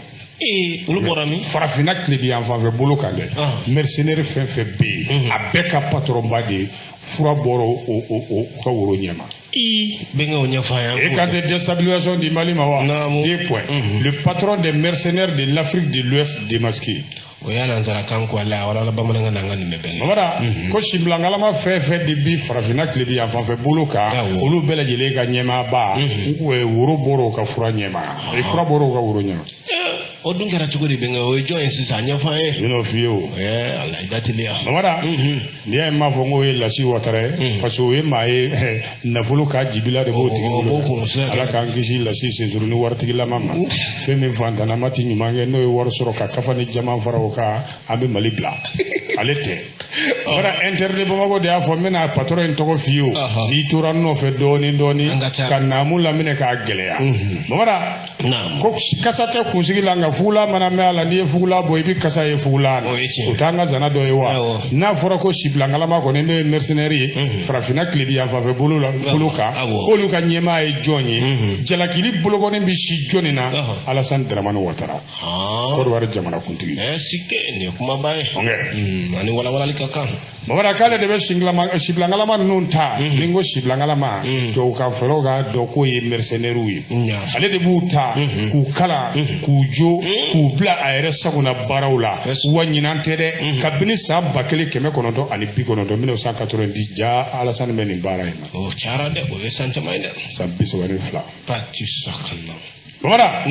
Speaker 1: Ee, olu bɔra min?
Speaker 2: Farafinna tilebi yan fan fɛ bolo kan dɛ, mercenaires fɛn fɛn bɛ yen, a bɛɛ ka patron ba de ye fura bɔra o ka woro ɲɛma.
Speaker 1: Ii, bɛnkɛ, o ɲɛfɔ an
Speaker 2: ye. Et quand de déstabilisation du Mali ma wa? Deux points. Le patron des mercenaires de l'Afrique de l'Ouest démasqué.
Speaker 1: O y'a nansarakan ko ala wala bamanankan na, an ka nin bɛɛ bɛn.
Speaker 2: Mamada, ko sibilangalama fɛn fɛn de bi farafinna tilebi yan fan fɛ bolo kan, olu bɛɛ lajɛlen ka ɲɛmaaba, woro bɔra o ka fura ɲɛma, fura bɔra o ka woro ɲɛma.
Speaker 1: O dun kɛra cogo di, bɛnkɛ? O ye jɔn ye sisan? A ɲɛfɔ an ye.
Speaker 2: N bɛn'o f'i ye o.
Speaker 1: Ɛɛ ala, i da teliya.
Speaker 2: Mamada, n'i y'a ye n m'a fɔ n k'o ye Lasi Watara ye, parce que o ye maa ye, nafolo k'a jibila de b'o tigi bolo. Ala k'an kisi Lasi sensuruni waritigilama ma. Fɛn min fantanama ti ɲuman kɛ, n'o ye wari sɔrɔ ka kafa ni jama fara o kan, an bɛ Mali bila. Ale tɛ. Mamada, Inter de Bamako de y'a fɔ, n bɛna patron in tɔgɔ f'i ye o. N'i tora n nɔfɛ dɔɔni dɔɔni, ka naamu laminɛ k'a gɛlɛya. Mamada, ko kasa tɛ kunsigi la, nka fugula mana mɛn a la, n'i ye fugula bɔ, i bɛ kasa ye fugula na. O t'an ka zana dɔ ye wa? N'a fɔra ko sibilangalama kɔni, n'o ye mercenaire ye farafinna tilebi yan fanfɛ bolo la, bolo kan, k'olu ka ɲɛmaa ye jɔn ye? Jalakili bolokɔni bɛ si jɔnni na? Alassane Dramane Ouattara, Côte d'Ivoire jamana kuntigi.
Speaker 1: Ɛ, sike, nin ye kumaba ye. Ani walawalali ka kan.
Speaker 2: Mamada, k'ale de bɛ sibilangalama ninnu ta. Ni n ko sibilangalama, tubabukan fɔlaw ka dɔn k'o ye mercenaires ye. Ale de b'u ta k'u kalan, k'u jo, k'u bila a yɛrɛ sagona baaraw la. Wa ɲinan tɛ dɛ, kabini san 1990, 1990, ja Alassane bɛ nin baara in na.
Speaker 1: O cayara dɛ, o ye san caman ye dɛ.
Speaker 2: San 32.
Speaker 1: Pati sakana.
Speaker 2: Mamada,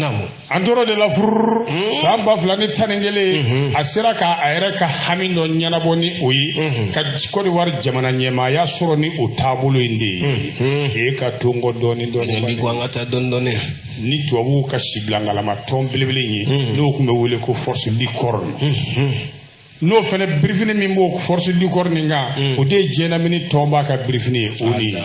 Speaker 2: an tora de la fururu san 2011, a sera k'a a yɛrɛ ka hami dɔ ɲɛnabɔ ni o ye, ka Côte d'Ivoire jamana ɲɛmaaya sɔrɔ ni o taabolo in de ye. E ka to n kɔ dɔɔni dɔɔni.
Speaker 1: Ko an ka taa dɔɔni dɔɔni.
Speaker 2: Ni tubabuw ka sibilangalama tɔn belebele in ye, n'o tun bɛ wele ko Force Licorne, n'o fɛnɛ birifini min b'o Force Licorne nin kan, o de ye diɲɛlamini tɔnba ka birifini ye, o de ye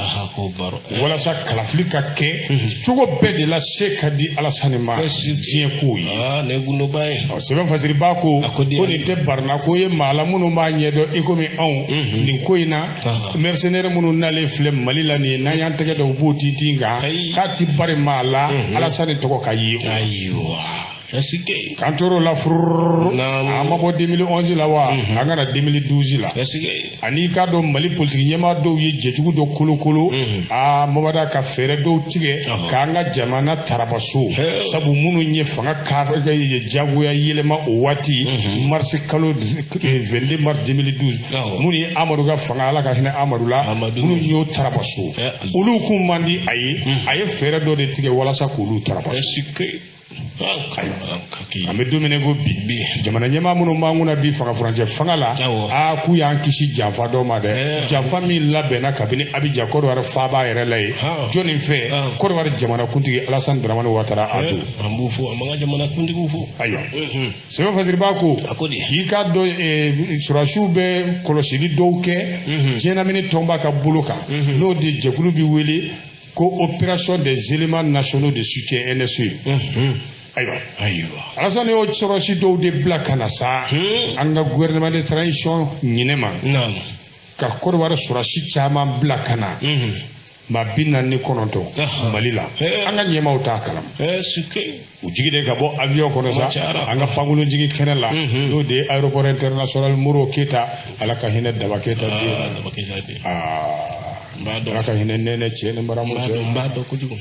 Speaker 2: walasa kalafili ka kɛ cogo bɛɛ de la, se ka di Alasani ma diɲɛ kow ye.
Speaker 1: Ne gundoba ye.
Speaker 2: Sɛbɛn fasiriba ko ko nin tɛ barina ko ye maa la minnu b'a ɲɛdɔn i komi anw nin ko in na. Mercenaire minnu nalen filɛ Mali la nin ye, n'an y'an tɛgɛ da u b'o tintin kan, k'a ti bari maa la Alasani tɔgɔ ka ye o.
Speaker 1: Ayiwa.
Speaker 2: K'an tor'o la fururu, an ma bɔ 2011 la wa? An ka na 2012 la. Ani i k'a dɔn, Mali politiki ɲɛmaa dɔw ye jɛjugu dɔ kolokolo, aa Mamada, ka fɛɛrɛ dɔw tigɛ k'an ka jamana tarabaso, sabu minnu ye fanga ka jagoya yɛlɛma o waati, marisi kalo 22 mars 2012, minnu ye Amadu ka fanga, Ala ka hinɛ Amadu la, minnu y'o tarabaso, olu kun man di a ye. A ye fɛɛrɛ dɔ de tigɛ walasa k'olu tarabaso. An bɛ don min ko bi, jamana ɲɛmaa minnu b'an kunna bi fanga furancɛ fanga la, aa k'u y'an kisi janfa dɔ ma dɛ, janfa min labɛnna kabini Abidjan, Côte d'Ivoire faaba yɛrɛ la ye. Jɔnni fɛ? Côte d'Ivoire jamana kuntigi Alassane Dramane Ouattara a don.
Speaker 1: An b'u fo, an b'an ka jamana kuntigiw fo.
Speaker 2: Ayiwa, sɛbɛn fasiriba ko k'i k'a dɔn, sɔrɔdasiw bɛ kɔlɔsili dɔw kɛ diɲɛlamini tɔnba ka bolo kan, n'o de jɛkulu bɛ wele ko Opération des éléments nationaux de soutien, NSE. Ayiwa, Alasani y'o sɔrɔsi dɔw de bila ka na sa an ka gouvernement de transition ɲinɛ ma, ka Côte d'Ivoire sɔrɔsi caman bila ka na. Maa 49 Mali la, an ka ɲɛmaaw t'a kalama. U jiginnen ka bɔ avion kɔnɔ sa, an ka pankurun jigin kɛnɛ la, n'o de ye aéroport international Modibo Keyita, Ala ka hinɛ Daba Keyita den, Ala ka hinɛ nɛnɛ cɛ ni baramuso.
Speaker 1: N b'a dɔn kojugu.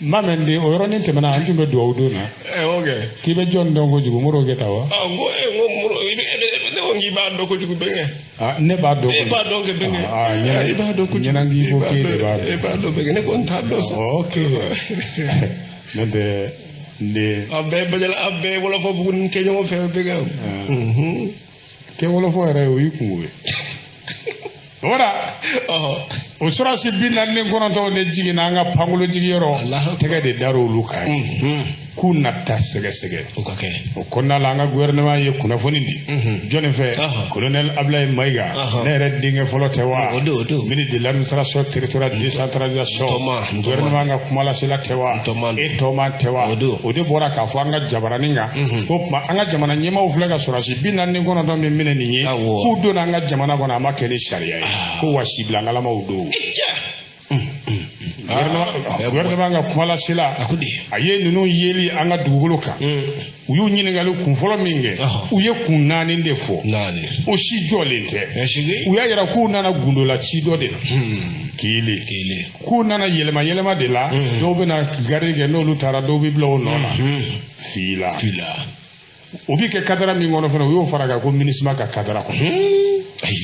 Speaker 2: Ma mɛn de, o yɔrɔnin tɛmɛna, an tun bɛ dugawu don na.
Speaker 1: Ok.
Speaker 2: K'i bɛ jɔn dɔn kojugu, Modibo Keyita wa?
Speaker 1: N ko n ko Modibo, ne ko k'i b'a dɔn kojugu, bɛnkɛ.
Speaker 2: Ne b'a dɔn.
Speaker 1: E b'a dɔn kɛ, bɛnkɛ.
Speaker 2: I b'a dɔn kojugu. Ɲɛna k'i ko k'e de b'a dɔn.
Speaker 1: E b'a dɔn, bɛnkɛ, ne ko n t'a dɔn sa.
Speaker 2: Ok. N'o tɛ n den.
Speaker 1: A bɛɛ bajala, a bɛɛ wɔlɔfɔ bugu ni kɛ ɲɔgɔn fɛ, bɛnkɛ.
Speaker 2: Kɛ wɔlɔfɔ yɛrɛ, o y'i kungo ye. Wala o sɔrɔsi 49 de jiginna an ka pankurun jigiyɔrɔ, tɛgɛ de dar'olu kan k'u na taa sɛgɛsɛgɛ.
Speaker 1: O ka kɛ.
Speaker 2: O kɔnɔna la, an ka gouvernement ye kunnafoni di jɔnni fɛ? Colonel Ablaye Mayiga, ne yɛrɛ denkɛ fɔlɔ tɛ wa? Ministre de l'Administration territoriale, décentralisation, gouvernement ka kumalasela tɛ wa? E tɔma tɛ wa? O de bɔra k'a fɔ an ka jabaranin kan ko tuma an ka jamana ɲɛmaaw filɛ ka sɔrɔsi 49 min minɛ nin ye, k'u donna an ka jamana kɔnɔ, a ma kɛ ni sariya ye, ko wa sibilankalamaw don. Gouvernement ka kumalasela, a ye ninnu yeli an ka dugukolo kan, u y'u ɲininkali kun fɔlɔ min kɛ, u ye kun naani de fɔ, o si jɔlen tɛ. U y'a yira k'u nana gundola ci dɔ de la kelen, k'u nana yɛlɛma yɛlɛma de la, dɔw bɛna gari kɛ, n'olu taara dɔw bɛ bila o nɔ la fila. O bɛ kɛ kadara min kɔnɔ fana, u y'o fara kan ko MINUSMA ka kadara kɔnɔ.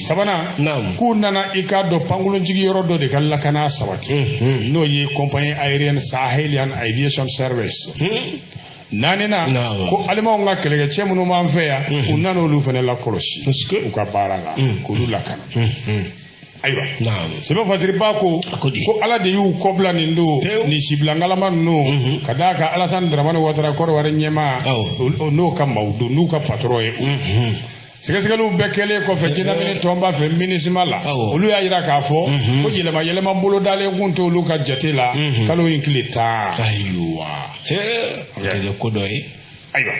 Speaker 2: Sabanan, k'u nana i k'a dɔn pankurun jigiyɔrɔ dɔ de ka lakana sabati, n'o ye compagnie aérienne Sahelian Aviation Service. Naaninan, ko alimanw ka kɛlɛkɛcɛ minnu b'an fɛ yan, u nana olu fana lakɔlɔsi u ka baara la, k'olu lakana. Ayiwa, sɛbɛn fasiriba ko ko Ala de y'u kɔbila nin don nin sibilankalama ninnu, ka d'a kan Alassane Dramane Ouattara, Kɔrɔwari ɲɛmaa, n'o ka maaw don, n'u ka patron ye. Sɛgɛsɛgɛliw bɛɛ kɛlen kɔfɛ jinɛmini tɔnba fɛ MINUSMA la, olu y'a jira k'a fɔ ko yɛlɛma yɛlɛma bolodalen kun t'olu ka jate la kalo in tile 10.
Speaker 1: Ayiwa, ko dɔ ye.
Speaker 2: Ayiwa,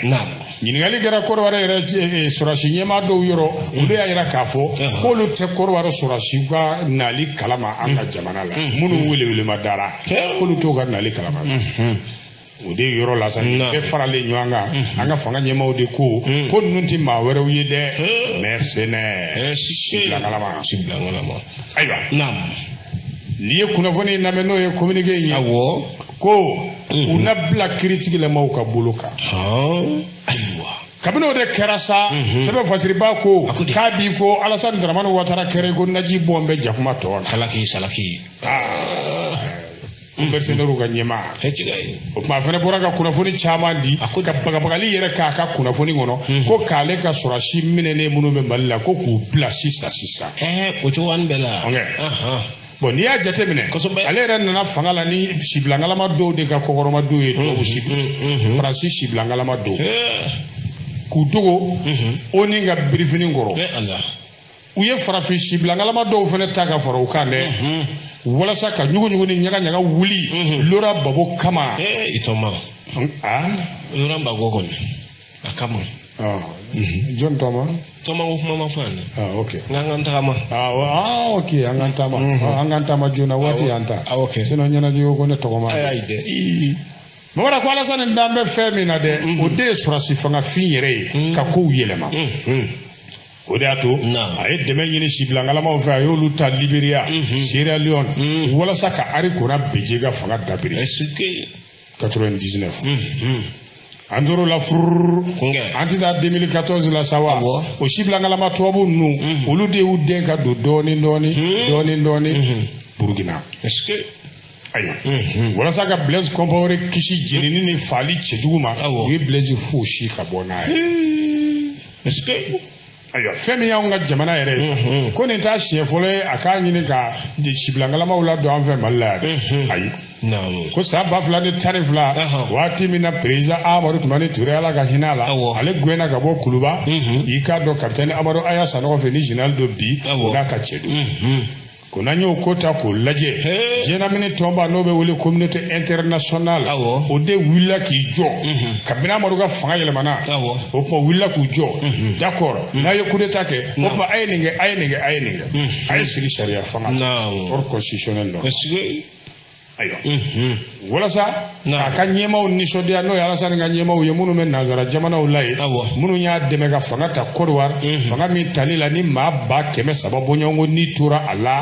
Speaker 2: ɲininkali kɛra Kɔrɔwari yɛrɛ sɔrɔsi ɲɛmaa dɔw yɔrɔ, olu y'a jira k'a fɔ k'olu tɛ Kɔrɔwari sɔrɔsiw ka nali kalama an ka jamana la, minnu welewelema dara, k'olu t'o ka nali kalama. O de yɔrɔ la sa, bɛɛ faralen ɲɔgɔn kan, an ka fanga ɲɛmaaw de ko ko ninnu tɛ maa wɛrɛw ye dɛ, mercenaires, sibilankalama. Ayiwa, n'i ye kunnafoni lamɛn, n'o ye communiqué in ye, ko u na bila kiiritigilamaw ka bolo kan.
Speaker 1: Ayiwa,
Speaker 2: kabini o de kɛra sa, sɛbɛn fasiriba ko k'a b'i ko Alassane Dramane Ouattara kɛra ko naji bɔn bɛ jakuma tɔ la.
Speaker 1: Salaki salaki.
Speaker 2: Mercenaires ka ɲɛmaa. O tuma a fana bɔra ka kunnafoni caman di, ka bagabagali yɛrɛ k'a ka kunnafoni kɔnɔ, ko k'ale ka sɔrɔsi minɛnen minnu bɛ Mali la, ko k'u bila sisan sisan.
Speaker 1: O cogoya bɛɛ la.
Speaker 2: Bon, n'i y'a jateminɛ, ale yɛrɛ nana fanga la ni sibilankalama dɔw de ka kɔkɔrɔma dɔw ye, tubabu si, Faransi sibilankalama dɔw, k'u dogo ONU ka birifini kɔrɔ. U ye farafin sibilankalama dɔw fana ta ka fara u kan dɛ, walasa ka ɲuguɲugu ni ɲaga ɲaga wuli Laurent Gbagbo kama.
Speaker 1: I tɔma. Laurent Gbagbo kɔni a kama.
Speaker 2: Jɔn tɔma?
Speaker 1: Tɔma ko kuma ma fɔ yan dɛ.
Speaker 2: Ok.
Speaker 1: N k'an k'an tagama.
Speaker 2: Ok, an k'an taama. An k'an taama joona, waati y'an ta.
Speaker 1: Ok.
Speaker 2: Sinon ɲɛnajɛ ko ne tɔgɔma.
Speaker 1: Ayi dɛ.
Speaker 2: Mamada ko Alassane dan bɛ fɛn min na dɛ, o de ye sɔrɔsi fangafin yɛrɛ ye ka kow yɛlɛma. O de y'a to a ye dɛmɛ ɲini sibilankalamaw fɛ, a y'olu ta Liberia, Sierra Leone, walasa ka Henri Konan Bédié ka fanga dabiri 99. An tor'o la fururu, an tɛ taa 2014 la sa wa? O sibilankalama tubabu ninnu, olu de y'u den ka don dɔɔni dɔɔni dɔɔni dɔɔni Burukina. Ayiwa, walasa ka Blaise Compaoré kisi jenini ni faali cɛjugu ma, u ye Blaise fosi ka bɔ n'a ye. Ayiwa, fɛn min y'anw ka jamana yɛrɛ ye, ko nin t'a siɲɛ fɔlɔ ye a k'a ɲini ka sibilankalamaw ladon an fɛ Mali la yan dɛ. Ayi, ko san 2012, waati min na président Amadu Tumani Ture, Ala ka hinɛ a la, ale gɛnna ka bɔ Kuluba, i k'a dɔn capitaine Amadu Aya Sanogo fɛ ni général dɔ bi, o n'a ka cɛ don. Ko n'an y'o ko ta k'o lajɛ, diɲɛlamini tɔnba n'o bɛ wele communauté internationale, o de wulila k'i jɔ kabini Amadu ka fanga yɛlɛmana. O tuma wulila k'u jɔ, d'accord, n'a ye coup d'état kɛ, o tuma a ye nin kɛ, a ye nin kɛ, a ye nin kɛ, a ye sigi sariya fanga ordre constitutionnel dɔ. Ayiwa, walasa k'a ka ɲɛmaaw nisɔndiya, n'o ye Alasani ka ɲɛmaaw ye minnu bɛ nanzara jamanaw la yen, minnu y'a dɛmɛ ka fanga ta Côte d'Ivoire, fanga min tali la ni maa 300,000 bɔɲɔgɔnko ni tora a la.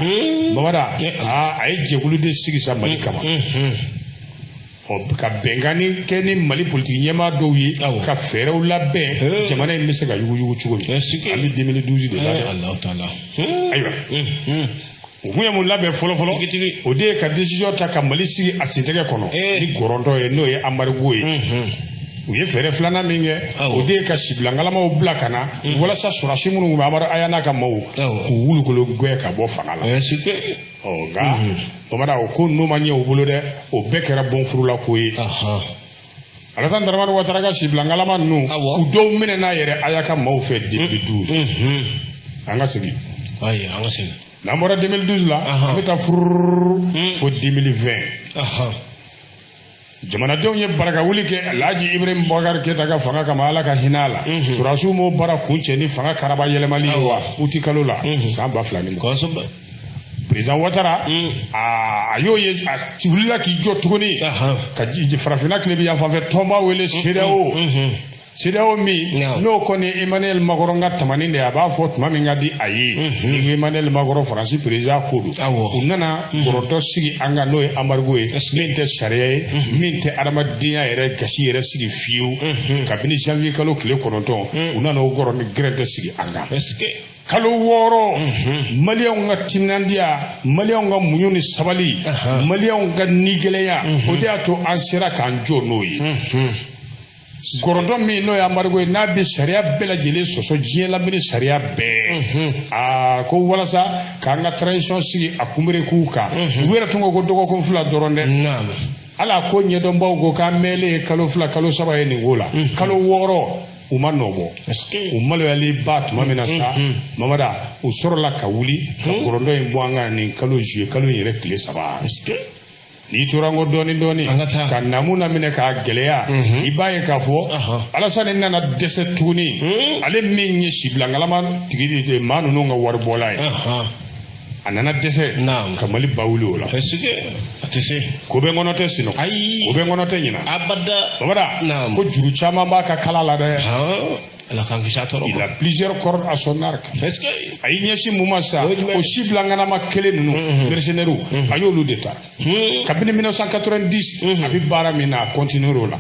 Speaker 2: Mamada, a ye jɛkulu de sigi sa Mali kama, ɔ ka bɛnkanni kɛ ni Mali politiki ɲɛmaa dɔw ye, ka fɛɛrɛw labɛn jamana in bɛ se ka yuguyugu cogo min. An bɛ 2012 de la dɛ. Ayiwa, u kun ye mun labɛn fɔlɔfɔlɔ? O de ye ka décision ta ka Mali sigi a sentɛgɛ kɔnɔ ni gɔrɔntɔ ye, n'o ye embargo ye. U ye fɛɛrɛ filanan min kɛ, o de ye ka sibilankalamaw bila ka na walasa sɔrɔdasi minnu tun bɛ Amadu Aya n'a ka maaw k'u wulukolo gɛn ka bɔ fanga la. Ɔ nka Mamada, o ko ninnu ma ɲɛ u bolo dɛ, o bɛɛ kɛra bɔnfurula ko ye. Alassane Dramane Ouattara ka sibilankalama ninnu, u dɔw minɛna yɛrɛ Aya ka maaw fɛ 2012. An ka segin.
Speaker 1: Ayi, an ka segin.
Speaker 2: N'an bɔra 2012 la, an bɛ taa furururu fo 2020. Jamanadenw ye baraka wuli kɛ Alhaji Ibrahim Boubacar Keita ka fanga kama, Ala ka hinɛ a la. Sɔrɔdasiw m'o baara kuncɛ ni fanga karaba yɛlɛmali ye wa uti kalo la san 2020. Président Ouattara, a y'o ye, a wulila k'i jɔ tuguni ka farafinna tilebin yan fanfɛ tɔnba wele CEDEAO. CEDEAO min n'o kɔni Emmanuel Macron ka tamani de ye, a b'a fɔ tuma min ka di a ye. Ni ko Emmanuel Macron, Faransi président ko don. U nana kɔrɔtɔ sigi an kan, n'o ye embargo ye, min tɛ sariya ye, min tɛ adamadenya yɛrɛ gasi yɛrɛ sigi fiyewu. Kabini janvier kalo tile 9, u nana o gɔrɔn gɛrɛntɛ sigi an kan. Kalo 6, maliyɛnw ka timinandiya, maliyɛnw ka muɲu ni sabali, maliyɛnw ka nigɛlɛya, o de y'a to an sera k'an jɔ n'o ye. Gɔrɔntɔ min n'o ye embargo ye, n'a bɛ sariya bɛɛ lajɛlen sɔsɔ, diɲɛ lamini sariya bɛɛ, aa ko walasa k'an ka transition sigi a kunberekun kan. U yɛrɛ tun ko ko dɔgɔkun 2 dɔrɔn dɛ. Ala ko ɲɛdɔnbaw ko k'an mɛnlen ye kalo 2, kalo 3 ye nin ko la. Kalo 6, u ma nɔ bɔ. U maloyalen ba tuma min na sa, Mamada, u sɔrɔla ka wuli ka gɔrɔntɔ in bɔ an kan nin kalo juillet kalo in yɛrɛ tile 3. N'i tora n kɔ dɔɔni dɔɔni ka namu laminɛ k'a gɛlɛya, i b'a ye k'a fɔ Alasani nana dɛsɛ tuguni. Ale min ye sibilankalama tigi maa ninnu ka waribɔla ye, a nana dɛsɛ ka Mali ba wuli o la. Ko bɛ n kɔnɔ tɛ sinɔgɔ, ko bɛ n kɔnɔ tɛ ɲina. Mamada, ko juru caman b'a ka kala la dɛ. Il a plusieurs cordes à son arc. A y'i ɲɛsin mun ma sa? O sibilankalama kelen ninnu, mercenaires, a y'olu de ta. Kabini 1990 a bɛ baara min na, a continuer o la.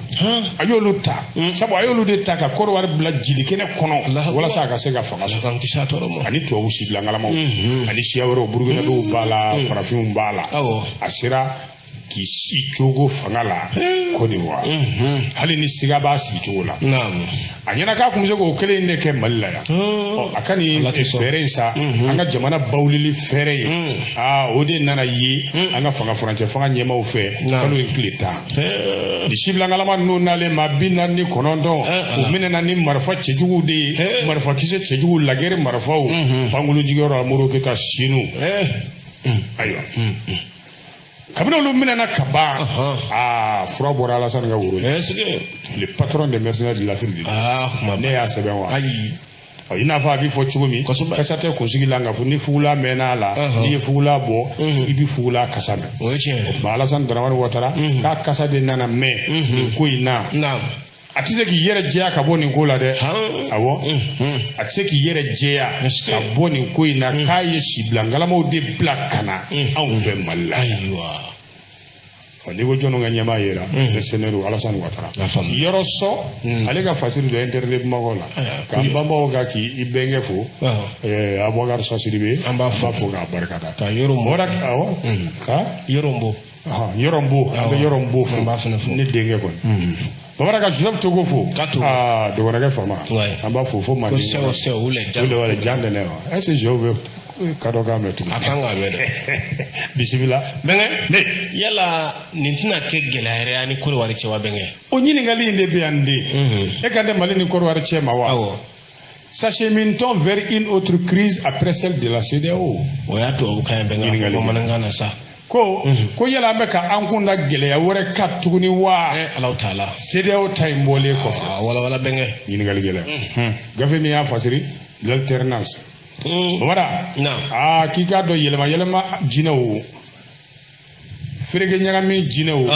Speaker 2: A y'olu ta sabu a y'olu de ta ka Côte d'Ivoire bila jilikɛnɛ kɔnɔ walasa a ka se ka fanga sɔrɔ. Ani tubabu sibilankalamaw ani siya wɛrɛw, Burukinabew b'a la, farafinw b'a la. A sera k'i cogo fanga la Côte d'Ivoire, hali ni siga b'a sigi cogo la. A ɲɛna k'a kun bɛ se k'o kelen in de kɛ Mali la yan. Ɔ a ka nin fɛɛrɛ in sa, an ka jamana bawulili fɛɛrɛ ye, aa o de nana ye an ka fanga furancɛ fanga ɲɛmaaw fɛ kalo in tile 10. Ni sibilankalama ninnu nalen maa 49, u minɛna ni marifa cɛjuguw de ye, marifakisɛ cɛjuguw, lagɛrɛ marifaw, pankurun jigiyɔrɔ la Modibo Keyita Sinu. Ayiwa, kabini olu minɛna ka ban, aa fura bɔra Alassane ka woro. Le patron des mercenaires de l'Afrique, ne y'a sɛbɛn wa?
Speaker 1: Ayi.
Speaker 2: I n'a fɔ a bɛ fɔ cogo min, kasa tɛ kunsigi la, nka ni fugula mɛnna a la, n'i ye fugula bɔ, i bɛ fugula kasa mɛn.
Speaker 1: O ye tiɲɛ ye.
Speaker 2: O tuma Alassane Dramane Ouattara k'a kasa de nana mɛn nin ko in na. A tɛ se k'i yɛrɛ jɛya ka bɔ nin ko la dɛ. Awɔ, a tɛ se k'i yɛrɛ jɛya ka bɔ nin ko in na k'a ye sibilankalamaw de bila ka na anw fɛ Mali la.
Speaker 1: Ayiwa.
Speaker 2: N'i ko jɔnw ka ɲɛmaa yera, mercenaires, Alassane Ouattara. Yɔrɔ sɔ, ale ka fasiri dɔ interdit Bamakɔ la. K'an banbaw ka k'i bɛnkɛ fo. Abubakar Sɔ Sidibe.
Speaker 1: An b'a
Speaker 2: fo k'a barikada.
Speaker 1: Ka Yɔrɔnbo.
Speaker 2: Awɔ. Ka
Speaker 1: Yɔrɔnbo.
Speaker 2: Yɔrɔnbo, an bɛ Yɔrɔnbo fo.
Speaker 1: An b'a fana fo.
Speaker 2: Ne denkɛ kɔni. Babara ka Joseph Togo fo. Aa dɔgɔnɔkɛ faama. An b'a fo fo Manden.
Speaker 1: Ko sɛw sɛw u lɛ
Speaker 2: jan. U lɛ jan dɛnɛ wa? Est ce que Joseph bɛ kadɔ kan mɛn tugun?
Speaker 1: A kan k'a mɛn dɛ.
Speaker 2: Bisimila.
Speaker 1: Bɛnkɛ.
Speaker 2: Ne.
Speaker 1: Yala nin tɛna kɛ gɛlɛya yɛrɛ ani Côte d'Ivoire cɛ wa bɛnkɛ?
Speaker 2: O ɲininkali in de bɛ yan den. E ka tɛ Mali ni Côte d'Ivoire cɛ ma wa?
Speaker 1: Awɔ.
Speaker 2: S'achemine-t-on vers une autre crise après celle de la CEDEAO?
Speaker 1: O y'a tubabukan ye bɛn ka bamanankan na sa.
Speaker 2: Ko ko yala an bɛ ka an kun da gɛlɛya wɛrɛ kan tuguni wa?
Speaker 1: Alahu taala.
Speaker 2: CEDEAO ta in bɔlen kɔfɛ.
Speaker 1: A walawala bɛnkɛ.
Speaker 2: Ɲininkali gɛlɛn. Gafe min y'a fasiri, L'Alternance. Bamada.
Speaker 1: Naam.
Speaker 2: Aa, k'i k'a dɔn, yɛlɛma yɛlɛma jinɛw, fereke ɲagami jinɛw,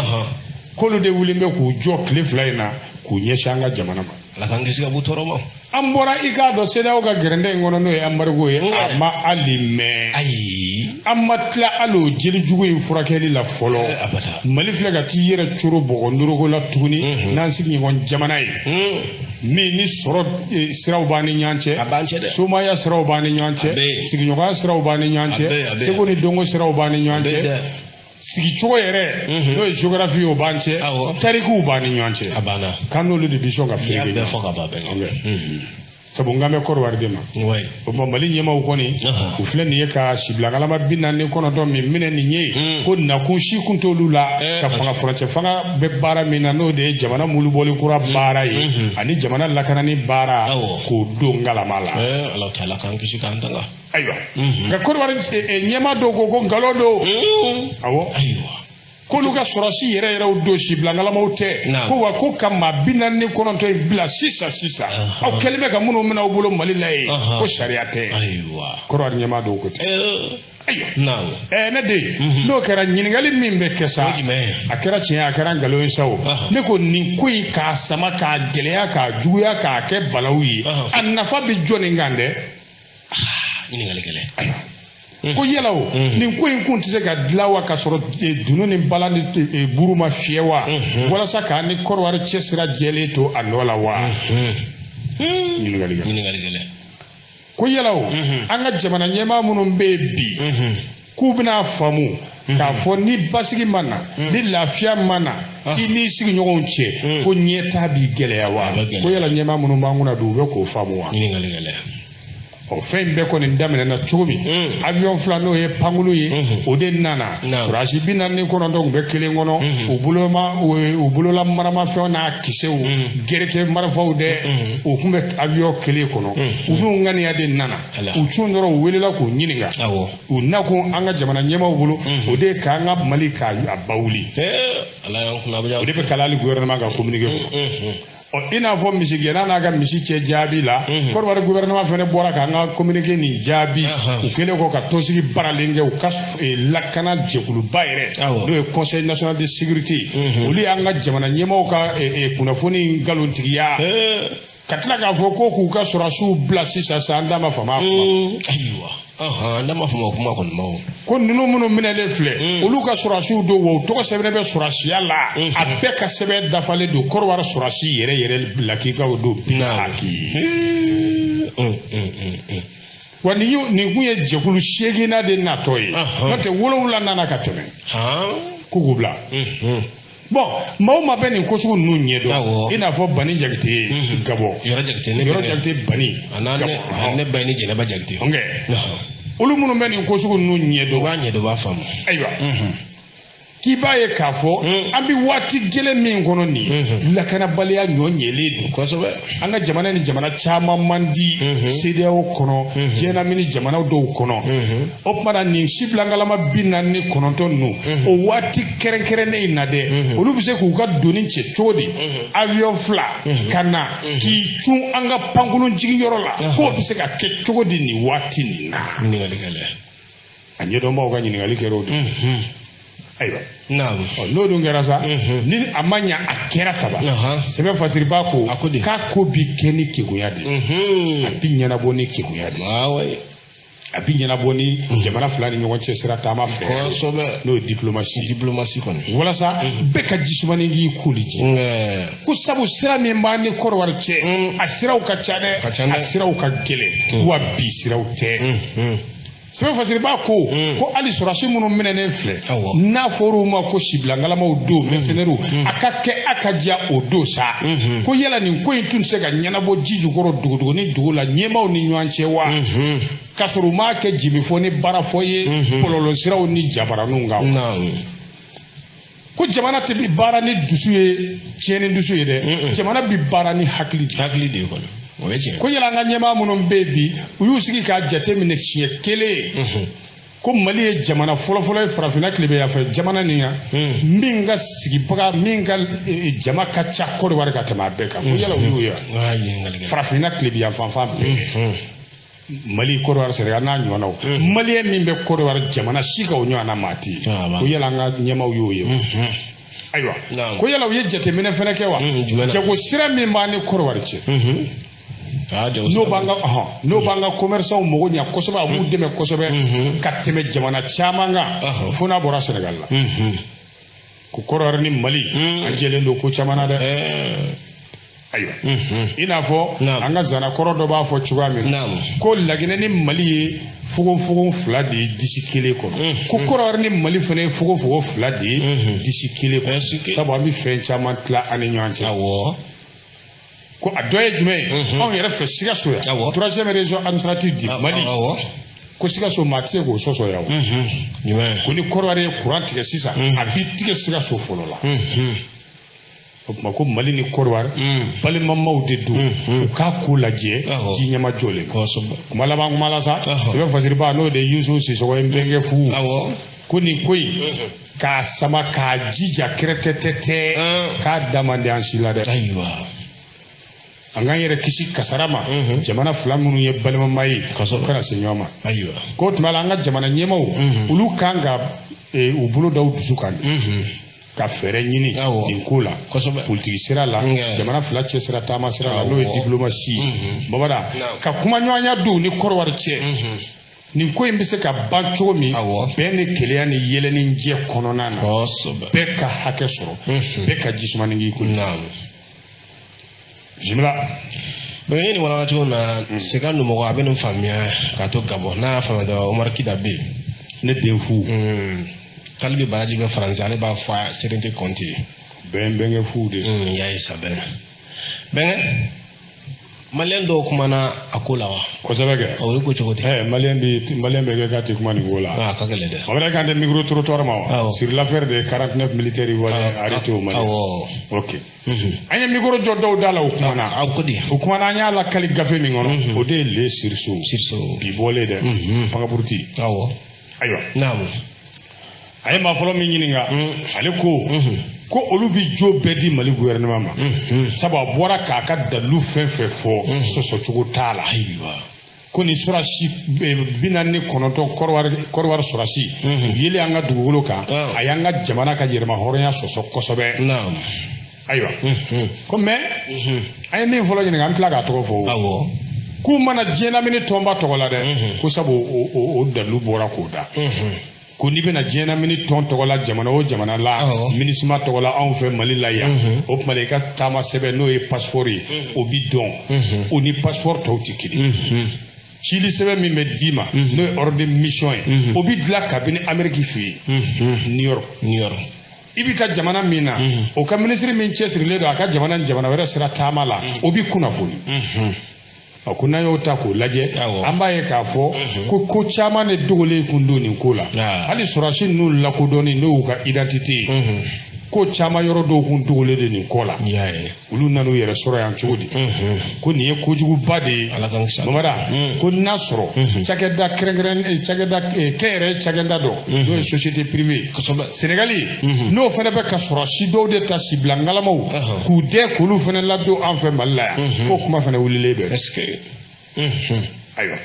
Speaker 2: k'olu de wulilen bɛ k'u jɔ tile 2 in na k'u ɲɛsin an ka jamana ma.
Speaker 1: Ala k'an kisi ka bɔ tɔɔrɔ ma.
Speaker 2: An bɔra, i k'a dɔn, CEDEAO ka gɛrɛndɛ in kɔnɔ, n'o ye embargo ye, a ma hali mɛn.
Speaker 1: Ayi.
Speaker 2: An ma tila hali o jeli jugu in furakɛli la fɔlɔ.
Speaker 1: Abada.
Speaker 2: Mali filɛ ka t'i yɛrɛ coro bɔgɔ ndoroko la tuguni n'an sigiɲɔgɔn jamana ye min ni sɔrɔ siraw b'an ni ɲɔgɔn cɛ.
Speaker 1: A b'an cɛ dɛ.
Speaker 2: Somaya siraw b'an ni ɲɔgɔn cɛ. Sigiɲɔgɔnya siraw b'an ni ɲɔgɔn cɛ. Seko ni dɔnko siraw b'an ni ɲɔgɔn cɛ. Sigicogo yɛrɛ, n'o ye géographie ye, o b'an cɛ. Tarikuw b'an ni ɲɔgɔn cɛ.
Speaker 1: A banna.
Speaker 2: K'an n'olu de bɛ sɔn ka feere
Speaker 1: kɛ. Bɛɛ fɔ ka ban bɛɛ.
Speaker 2: Sabu n kan bɛ Kɔdiwari de ma. O tuma Mali ɲɛmaaw kɔni, u filɛ nin ye ka sibilankalama 49 min minɛ nin ye, ko nakun si kun t'olu la ka fanga furancɛ fanga bɛ baara min na, n'o de ye jamana mulubɔli kura baara ye ani jamana lakanani baara, k'o don ngalama la.
Speaker 1: Ala taala k'an kisi k'an tanga.
Speaker 2: Ayiwa, nka Kɔdiwari ɲɛmaa dɔw ko ko nkalon don. Awɔ.
Speaker 1: Ayiwa.
Speaker 2: K'olu ka sɔrɔsi yɛrɛ yɛrɛw don, sibilankalamaw tɛ. Ko wa ko ka maa 49 in bila sisan sisan, aw kɛlen bɛ ka minnu minɛ aw bolo Mali la yen, ko sariya tɛ.
Speaker 1: Ayiwa.
Speaker 2: Kɔdiwari ɲɛmaa dɔw ko ten. Ayiwa.
Speaker 1: Naamu.
Speaker 2: Ne den, n'o kɛra, ɲininkali min bɛ kɛ sa, a kɛra tiɲɛ, a kɛra nkalon ye sa o, ne ko nin ko in, k'a sama k'a gɛlɛya, k'a juguya, k'a kɛ balawu ye, a nafa bɛ jɔnni kan dɛ?
Speaker 1: Ɲininkali gɛlɛn.
Speaker 2: Ayiwa. Ko yala o, nin ko in kun tɛ se ka dilan wa, ka sɔrɔ dunun ni bala ni buru ma fiyɛ wa, walasa k'an ni Kɔdiwari cɛsira jɛlen to a nɔ la wa? Ɲininkali gɛlɛn.
Speaker 1: Ɲininkali gɛlɛn.
Speaker 2: Ko yala o, an ka jamana ɲɛmaa minnu bɛ yen bi, k'u bɛna faamu k'a fɔ ni basigi ma na, ni lafiya ma na i n'i sigiɲɔgɔnw cɛ, ko ɲɛtaa b'i gɛlɛya wa? Ko yala ɲɛmaa minnu b'an kunna bi, u bɛ k'o faamu wa?
Speaker 1: Ɲininkali gɛlɛn.
Speaker 2: Ɔ, fɛn in bɛɛ kɔni daminɛna cogo min, avion 2, n'o ye pankulu ye, o de nana. Sɔrɔdasi 49 tun bɛ kelen kɔnɔ, u boloma, u bolola maramafɛnw n'a kisɛw, gɛrɛkɛ marifaw dɛ, o tun bɛ avion kelen kɔnɔ. U n'u ŋaniya de nana. U cun dɔrɔn, u welela k'u ɲininka. U nakun an ka jamana ɲɛmaaw bolo, o de ye k'an ka Mali k'a ba wuli. O de bɛ kalan hali gouvernement ka communiqué kɔnɔ. Ɔ, i n'a fɔ misigɛnna n'a ka misi cɛ jaabi la, Kɔdiwari gouvernement fana bɔra k'an ka communiqué nin jaabi. U kɛlen kɔ ka tɔnsigi baralen kɛ, u ka lakana jɛkuluba yɛrɛ, n'o ye Conseil national de sécurité, olu y'an ka jamana ɲɛmaaw ka kunnafoni nkalontigiya, ka tila k'a fɔ ko k'u ka sɔrɔdasiw bila sisan sisan. An da ma fama a kuma.
Speaker 1: Ayiwa, an da ma fama o kuma kɔni ma o.
Speaker 2: Ko ninnu minnu minɛlen filɛ, olu ka sɔrɔdasiw don wa, u tɔgɔ sɛbɛnnen bɛ sɔrɔdasiya la, a bɛɛ ka sɛbɛn dafalen don. Kɔdiwari sɔrɔdasi yɛrɛ yɛrɛ lakikaw don bi haki. Wa nin kun ye jɛkulu 8nan de natɔ ye, n'o tɛ 7 nana ka tɛmɛ, k'u k'u bila. Bon, maa o maa bɛ nin ko sugu ninnu ɲɛdɔn, i n'a fɔ Bani Jakite Gabɔ,
Speaker 1: Yɔrɔ Jakite,
Speaker 2: Yɔrɔ Jakite Bani.
Speaker 1: Gabɔ, ne ba ni Jɛnɛba Jakite.
Speaker 2: Olu minnu bɛ nin ko sugu ninnu ɲɛdɔn,
Speaker 1: u b'a ɲɛdɔn, u b'a faamu.
Speaker 2: Ayiwa, k'i b'a ye k'a fɔ an bɛ waati gɛlɛn min kɔnɔ nin ye, lakanabaliya ɲɔ ɲɛlen don. An ka jamana ni jamana caman man di CEDEAO kɔnɔ, diɲɛlamini jamana dɔw kɔnɔ. O tuma na, nin sibilankalama 49 ninnu, o waati kɛrɛnkɛrɛnnen in na dɛ, olu bɛ se k'u ka doni cɛ cogo di, avion 2 ka na k'i cun an ka pankurun jigiyɔrɔ la, k'o bɛ se ka kɛ cogo di nin waati nin na?
Speaker 1: Ɲininkali gɛlɛn.
Speaker 2: A ɲɛdɔnbaw ka ɲininkali kɛra o de. Ayiwa.
Speaker 1: Naamu.
Speaker 2: N'o dun kɛra sa, ni a ma ɲa a kɛra kaban, sɛbɛn fasiriba ko k'a ko bi kɛ ni kegunya de ye, a bi ɲɛnabɔ ni kegunya de ye, a bi ɲɛnabɔ ni jamana fila ni ɲɔgɔn cɛ sira taama fɛ, n'o ye diplomatie.
Speaker 1: Diplomatie kɔni.
Speaker 2: Walasa bɛɛ ka jisumani k'i koli ji. Ko sabu sira min b'an ni Kɔdiwari cɛ, a siraw ka ca dɛ, a siraw ka gɛlɛn, wa bi siraw tɛ. Sɛbɛn fasiriba ko ko hali sɔrɔdasi minnu minɛnen filɛ, n'a fɔr'u ma ko sibilankalamaw don, mercenaires, a ka kɛ a ka diya o don sa, ko yala nin ko in tun tɛ se ka ɲɛnabɔ ji jukɔrɔ, dogodogo ni dugu la ɲɛmaaw ni ɲɔgɔn cɛ wa, k'a sɔrɔ u m'a kɛ jimifɔ ni baarafɔ ye bɔlɔlɔsiraw ni jabaraninw kan? Ko jamana tɛ bi baara ni dusu ye, tiɲɛni dusu ye dɛ, jamana bi baara ni hakili de.
Speaker 1: Hakili de ye kɔni.
Speaker 2: Ko yala an ka ɲɛmaa minnu bɛ yen bi, u y'u sigi k'a jateminɛ siɲɛ kelen ko Mali ye jamana fɔlɔfɔlɔ ye farafinna tilebinyanfɛ jamana nin kan, min ka sigibaga, min ka jama ka ca Côte d'Ivoire ka tɛmɛ a bɛɛ kan. Ko yala u y'o ye wa? Farafinna tilebinyanfan fan bɛɛ, Mali, Côte d'Ivoire, Sénégal n'a ɲɔgɔnnaw, malien min bɛ Côte d'Ivoire jamana si kan, o ɲɔgɔnna maa tɛ yen. Ko yala an ka ɲɛmaaw y'o ye? Ayiwa, ko yala u ye jateminɛ fɛnɛ kɛ wa? Jago sira min b'an ni Côte d'Ivoire cɛ, n'o b'an ka commerçants mago ɲɛ kosɛbɛ, a b'u dɛmɛ kosɛbɛ ka tɛmɛ jamana caman kan, fo n'a bɔra Sénégal la. Ko Côte d'Ivoire ni Mali, an jɛlen don ko caman na dɛ. Ayiwa, i n'a fɔ an ka zanakɔrɔ dɔ b'a fɔ cogoya min na ko Laginɛ ni Mali ye fogonfogon fila de ye disi kelen kɔnɔ, ko Côte d'Ivoire ni Mali fana ye fogonfogon fila de ye disi kelen kɔnɔ, sabu an bɛ fɛn caman tila an ni ɲɔgɔn cɛ. Ko a dɔ ye jumɛn ye? Anw yɛrɛ fɛ Sikaso yan, troisième région administrative du Mali, ko Sikaso maa tɛ se k'o sɔsɔ yan o. Ko ni Côte d'Ivoire ye courant tigɛ sisan, a b'i tigɛ Sikaso fɔlɔ la. O tuma ko Mali ni Côte d'Ivoire balimamaw de don, u k'a ko lajɛ ji ɲɛma jɔlen. Kuma laban kuma la sa, sɛbɛn fasiriba n'o de ye Yusu Sisɔkɔ ye, n bɛnkɛ fu, ko nin ko in k'a sama k'a jija kɛrɛtɛtɛtɛ, k'a da man di an si la dɛ. An k'an yɛrɛ kisi kasara ma, jamana fila minnu ye balimama ye kana se ɲɔgɔn ma. K'o tuma la, an ka jamana ɲɛmaaw, olu kan ka u bolo da u dusu kan ka fɛɛrɛ ɲini nin ko la, politiki sira la, jamana fila cɛ sira, taama sira la, n'o ye diplomatie ye. Babada ka kuma ɲɔgɔnya don ni Côte d'Ivoire cɛ, nin ko in bɛ se ka ban cogo min, bɛn ni kelenya ni yɛlɛni jɛ kɔnɔna na, bɛɛ ka hakɛ sɔrɔ, bɛɛ ka jisumani k'i kun. Bisimila.
Speaker 1: Bon, ye nin walaka cogo min na, Sega numɔgɔ a bɛ nin faamuya k'a to Gabɔ n'a y'a faamuya dɔrɔn. Omar Kida bɛ yen.
Speaker 2: Ne den fu.
Speaker 1: K'ale bɛ baraji bɛ Faransi, ale b'a fɔ a Serente Kɔnte ye.
Speaker 2: Bɛn bɛnkɛ fu de.
Speaker 1: Y'a ye sa, bɛn bɛnkɛ, malien dɔw kumana a ko la wa?
Speaker 2: Kosɛbɛ kɛ.
Speaker 1: O ko cogo di?
Speaker 2: Malien bi, malien bɛ kɛ k'a tɛ kuma nin ko la.
Speaker 1: A ka gɛlɛn dɛ.
Speaker 2: A bɛ kan tɛ micro trottoir ma wa?
Speaker 1: Awɔ.
Speaker 2: Sur l'affaire des 49 militaires ivoiriens arrêtés au Mali.
Speaker 1: Awɔ.
Speaker 2: Ok, an ye micro jɔ dɔw da la, o kumana.
Speaker 1: Aw ko di?
Speaker 2: O kumana, an y'a lakali gafe min kɔnɔ, o de ye Le Sursaut.
Speaker 1: Sursaut.
Speaker 2: Bi bɔlen dɛ, Pankapuruti. Ayiwa. A ye maa fɔlɔ min ɲininka, ale ko ko olu bi jo bɛɛ di Mali gouvernement ma, sabu a bɔra k'a ka dalilu fɛn fɛn fɔ, sɔsɔcogo t'a la. Ko ni sɔrɔsi 49, Kɔrɔwari sɔrɔsi, u yelen an ka dugukolo kan, a y'an ka jamana ka yɛrɛma hɔrɔnya sɔsɔ kosɛbɛ. Ayiwa, ko mais an ye min fɔlɔ ɲininka, an tila k'a tɔgɔ fɔ. K'u mana diɲɛ lamini tɔnba tɔgɔ la dɛ, ko sabu o dalilu bɔra k'o da, ko n'i bɛna diɲɛ lamini tɔn tɔgɔ la jamana o jamana la, MINUSMA tɔgɔ la anw fɛ Mali la yan, o tuma i ka taama sɛbɛn, n'o ye passeport ye, o bi dɔn, o ni passeport tɔw tɛ kelen. Cili sɛbɛn min bɛ d'i ma, n'o ye ordre de mission ye, o bi dilan kabini Amérique fɛ yen, New York.
Speaker 1: New York.
Speaker 2: I bɛ taa jamana min na, o ka minisiri min cɛsirilen don a ka jamana ni jamana wɛrɛ sira taama la, o bi kunnafoni. A ko n'an y'o ta k'o lajɛ, an b'a ye k'a fɔ ko ko caman de dogolen kun don nin ko la. Hali sɔrɔsi ninnu lakodɔnni, n'o y'u ka identité ye, ko caman yɔrɔ dɔw kun dogolen de nin kɔ la. Olu nan'u yɛrɛ sɔrɔ yan cogo di? Ko nin ye kojuguba de ye. Mamada ko n'a sɔrɔ cakɛda kɛrɛnkɛrɛn, cakɛda kɛnyɛrɛye, cakɛda dɔ n'o ye société privée Sénégali, n'o fana bɛ ka sɔrɔsi dɔw de ta sibila ngalamaw k'u dɛ k'olu fana ladon an fɛ Mali la yan, k'o kuma fana wulilen bɛ. Ayiwa,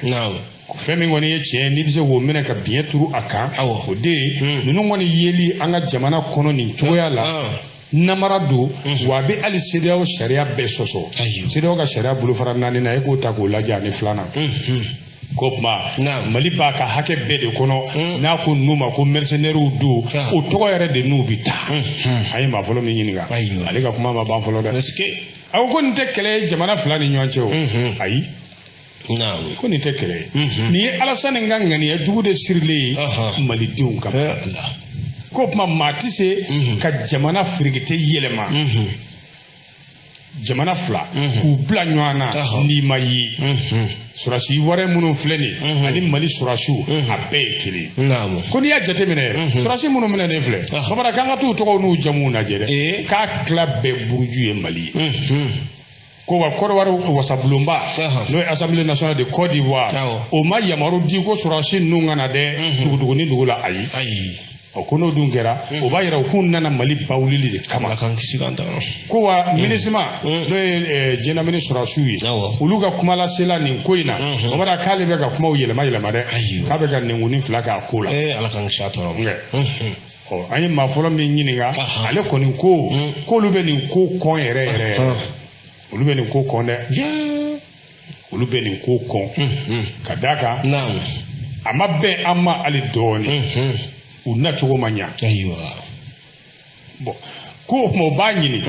Speaker 2: fɛn min kɔni ye tiɲɛ, n'i bɛ se k'o minɛ ka biɲɛ turu a kan, o de ye ninnu kɔni yeli an ka jamana kɔnɔ nin cogoya la, namara don wa, a bɛ hali CEDEAO sariya bɛɛ sɔsɔ. CEDEAO ka sariya bolofara naani na, e k'o ta k'o lajɛ ani filanan. Ko tuma Mali b'a ka hakɛ bɛɛ de kɔnɔ n'a ko ninnu ma ko mercenaires don, o tɔgɔ yɛrɛ de n'u bɛ taa. An ye maa fɔlɔ min ɲininka, ale ka kuma ma ban fɔlɔ dɛ. A ko nin tɛ kɛlɛ ye jamana fila ni ɲɔgɔn cɛ o. Ayi, ko nin tɛ kɛlɛ ye, nin ye Alasani ka ŋaniya jugu de sirilen ye malidenw kama. K'o tuma maa tɛ se ka jamana firikite yɛlɛma, jamana fila k'u bila ɲɔgɔn na n'i ma ye. Sɔrɔsi ivoirien minnu filɛ nin ye ani Mali sɔrɔsiw, a bɛɛ ye kelen. Ko n'i y'a jateminɛ, sɔrɔsi minnu minɛ nin filɛ, Bamana, k'an ka t'u tɔgɔw n'u jamuw lajɛ dɛ, k'a tila bɛɛ buruju ye Mali ye. Ko wa Côte d'Ivoire wasabulonba, n'o ye Assemblée nationale de Côte d'Ivoire, o ma yamaru di ko sɔrɔdasi ninnu ka na dɛ, duguduguni dugu la, ayi. Ɔ, ko n'o dun kɛra, o b'a yira u k'u nana Mali bawulili de kama. Ko wa MINUSMA, n'o ye diɲɛlamini sɔrɔdasiw ye, olu ka kumalasela nin ko in na, o b'a k'ale bɛ ka kumaw yɛlɛma yɛlɛma dɛ, k'a bɛ ka nɛnkuni fila k'a ko la.
Speaker 1: Ala k'an kisi a tɔɔrɔ ma.
Speaker 2: Ɔ, an ye maa fɔlɔ min ɲininka, ale kɔni ko k'olu bɛ nin ko kɔn yɛrɛ yɛrɛ, olu bɛ nin ko kɔn dɛ, olu bɛ nin ko kɔn, ka d'a kan a ma bɛn an ma hali dɔɔnin, u nacogo ma ɲa. Bon, ko o tuma o b'a ɲini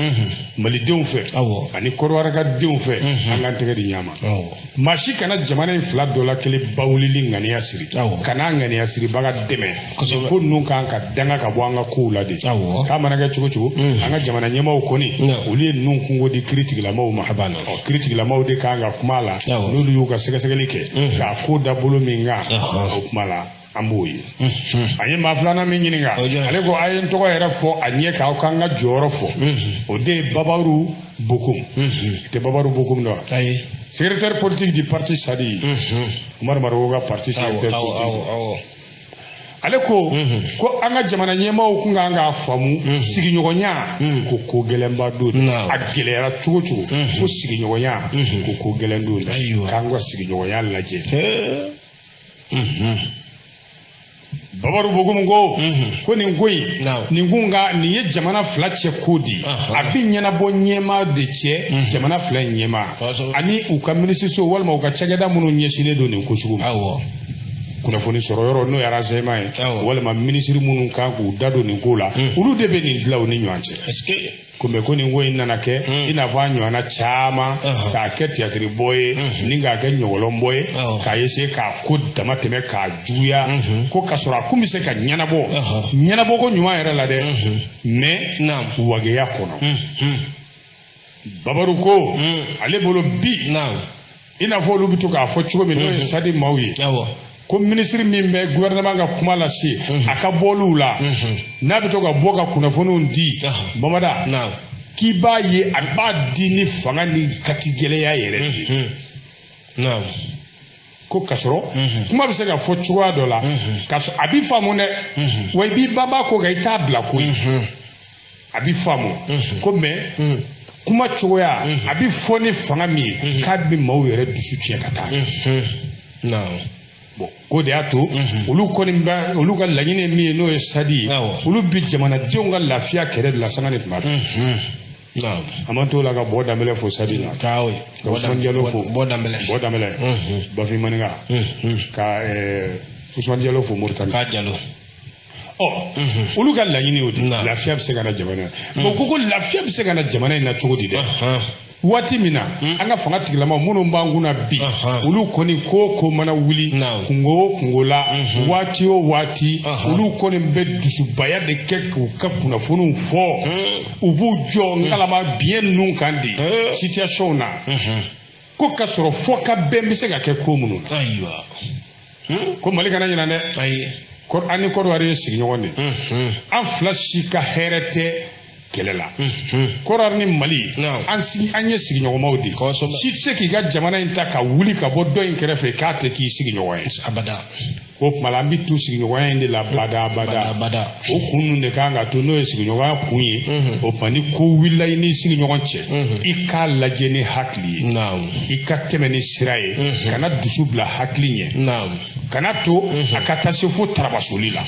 Speaker 2: malidenw fɛ ani Kɔdiwari ka denw fɛ, an k'an tɛgɛ di ɲɔgɔn ma. Maa si kana jamana in fila dɔ la kelen bawulili ŋaniya siri, kana ŋaniya siribaga dɛmɛ. Ko ninnu kan ka danga ka bɔ an ka kow la de. K'a mana kɛ cogo cogo, an ka jamana ɲɛmaaw kɔni, olu ye ninnu kunko di kiritigilamaw ma. Ɔ, kiritigilamaw de kan ka kuma a la, n'olu y'u ka sɛgɛsɛgɛli kɛ k'a ko da bolo min kan, o kuma la an b'o ye. An ye maa filanan min ɲininka, ale ko a ye n tɔgɔ yɛrɛ fɔ a ɲɛ k'aw k'an ka jɔyɔrɔ fɔ, o de ye Babaru Bokum. I tɛ Babaru Bokum dɔn wa? Secrétaire politique du parti Sadi, Umaru Mariko ka parti secrétaire politique. Ale ko ko an ka jamana ɲɛmaaw kun kan k'a faamu, sigiɲɔgɔnya ko ko gɛlɛnba don, a gɛlɛyara cogo cogo, ko sigiɲɔgɔnya ko ko gɛlɛn don, k'an ka sigiɲɔgɔnya lajɛ. Babaru Bokum ko ko nin ko in, nin kun ka nin ye jamana fila cɛ ko di, a bɛ ɲɛnabɔ ɲɛmaa de cɛ, jamana fila in ɲɛmaa ani u ka minisiriso walima u ka cakɛda minnu ɲɛsinnen don nin ko sugu ma, kunnafoni sɔrɔ yɔrɔ, n'o ye renseignement ye, walima minisiri minnu kan k'u da don nin ko la, olu de bɛ nin dilan u ni ɲɔgɔn cɛ. Ko mɛ ko nin ko in nana kɛ i n'a fɔ a ɲɔgɔnna caman, k'a kɛ tiyatiri bɔ ye ni k'a kɛ ɲɔgɔlɔn bɔ ye, k'a essayer k'a ko dama tɛmɛ k'a juguya, ko k'a sɔrɔ a kun bɛ se ka ɲɛnabɔ ɲɛnabɔ ko ɲuman yɛrɛ la dɛ, mais wageya kɔnɔ. Babaru ko ale bolo bi, i n'a fɔ olu bɛ to k'a fɔ cogo min, n'o ye Sadi maaw ye, ko minisiri min bɛ gouvernement ka kuma lase a ka bɔliw la, n'a bɛ to ka bɔ ka kunnafoniw di, Bamada, k'i b'a ye a b'a di ni fanga ni katigɛlɛya yɛrɛ de ye. Ko k'a sɔrɔ kuma bɛ se ka fɔ cogoya dɔ la, k'a sɔrɔ a b'i faamu dɛ, wa i b'i banba ko kan, i t'a bila ko ye, a b'i faamu ko mais kuma cogoya a bɛ fɔ ni fanga min ye, k'a bɛ maaw yɛrɛ dusu tiɲɛ ka taa. Bon, k'o de y'a to olu kɔni bɛ olu ka laɲini ye min ye, n'o ye Sadi ye, olu bɛ jamanadenw ka lafiya kɛlɛ de la sanga ni tuma bɛɛ. An m'an t'o la ka Bɔ Danbɛlɛ fo Sadi la, ka Usumani Jalo fo.
Speaker 1: Bɔ Danbɛlɛ.
Speaker 2: Bɔ Danbɛlɛ, Bafin Maninka, ka Usumani Jalo fo Moritani.
Speaker 1: K'a Jalo.
Speaker 2: Ɔ, olu ka laɲini y'o de, lafiya bɛ se ka na jamana in. Bon, ko lafiya bɛ se ka na jamana in na cogo di dɛ, waati min na an ka fanga tigilamaw minnu b'an kunna bi, olu kɔni ko ko mana wuli kungo o kungo la, waati o waati, olu kɔni bɛ dusubaya de kɛ k'u ka kunnafoniw fɔ, u b'u jɔ ngalama biɲɛ ninnu kan de situation na, ko ka sɔrɔ fɔ ka bɛn bɛ se ka kɛ ko minnu na. Ko Mali kana ɲinɛ dɛ, an ni Kɔdiwari ye sigiɲɔgɔn de, an fila si ka hɛrɛ tɛ kɛlɛ la. Kɔdiwari ni Mali, an ye sigiɲɔgɔnmaw de, si tɛ se k'i ka jamana in ta ka wuli ka bɔ dɔ in kɛrɛfɛ k'a tɛ k'i sigiɲɔgɔn ye.
Speaker 1: Abada.
Speaker 2: O tuma la an bɛ to sigiɲɔgɔnya in de la bada bada. O kun ninnu de kan ka to, n'o ye sigiɲɔgɔnya kun ye. O tuma ni ko wulila i n'i sigiɲɔgɔn cɛ, i k'a lajɛ ni hakili ye, i ka tɛmɛ ni sira ye, kana dusu bila hakili ɲɛ, kana to a ka taa se fo tarabasoli la.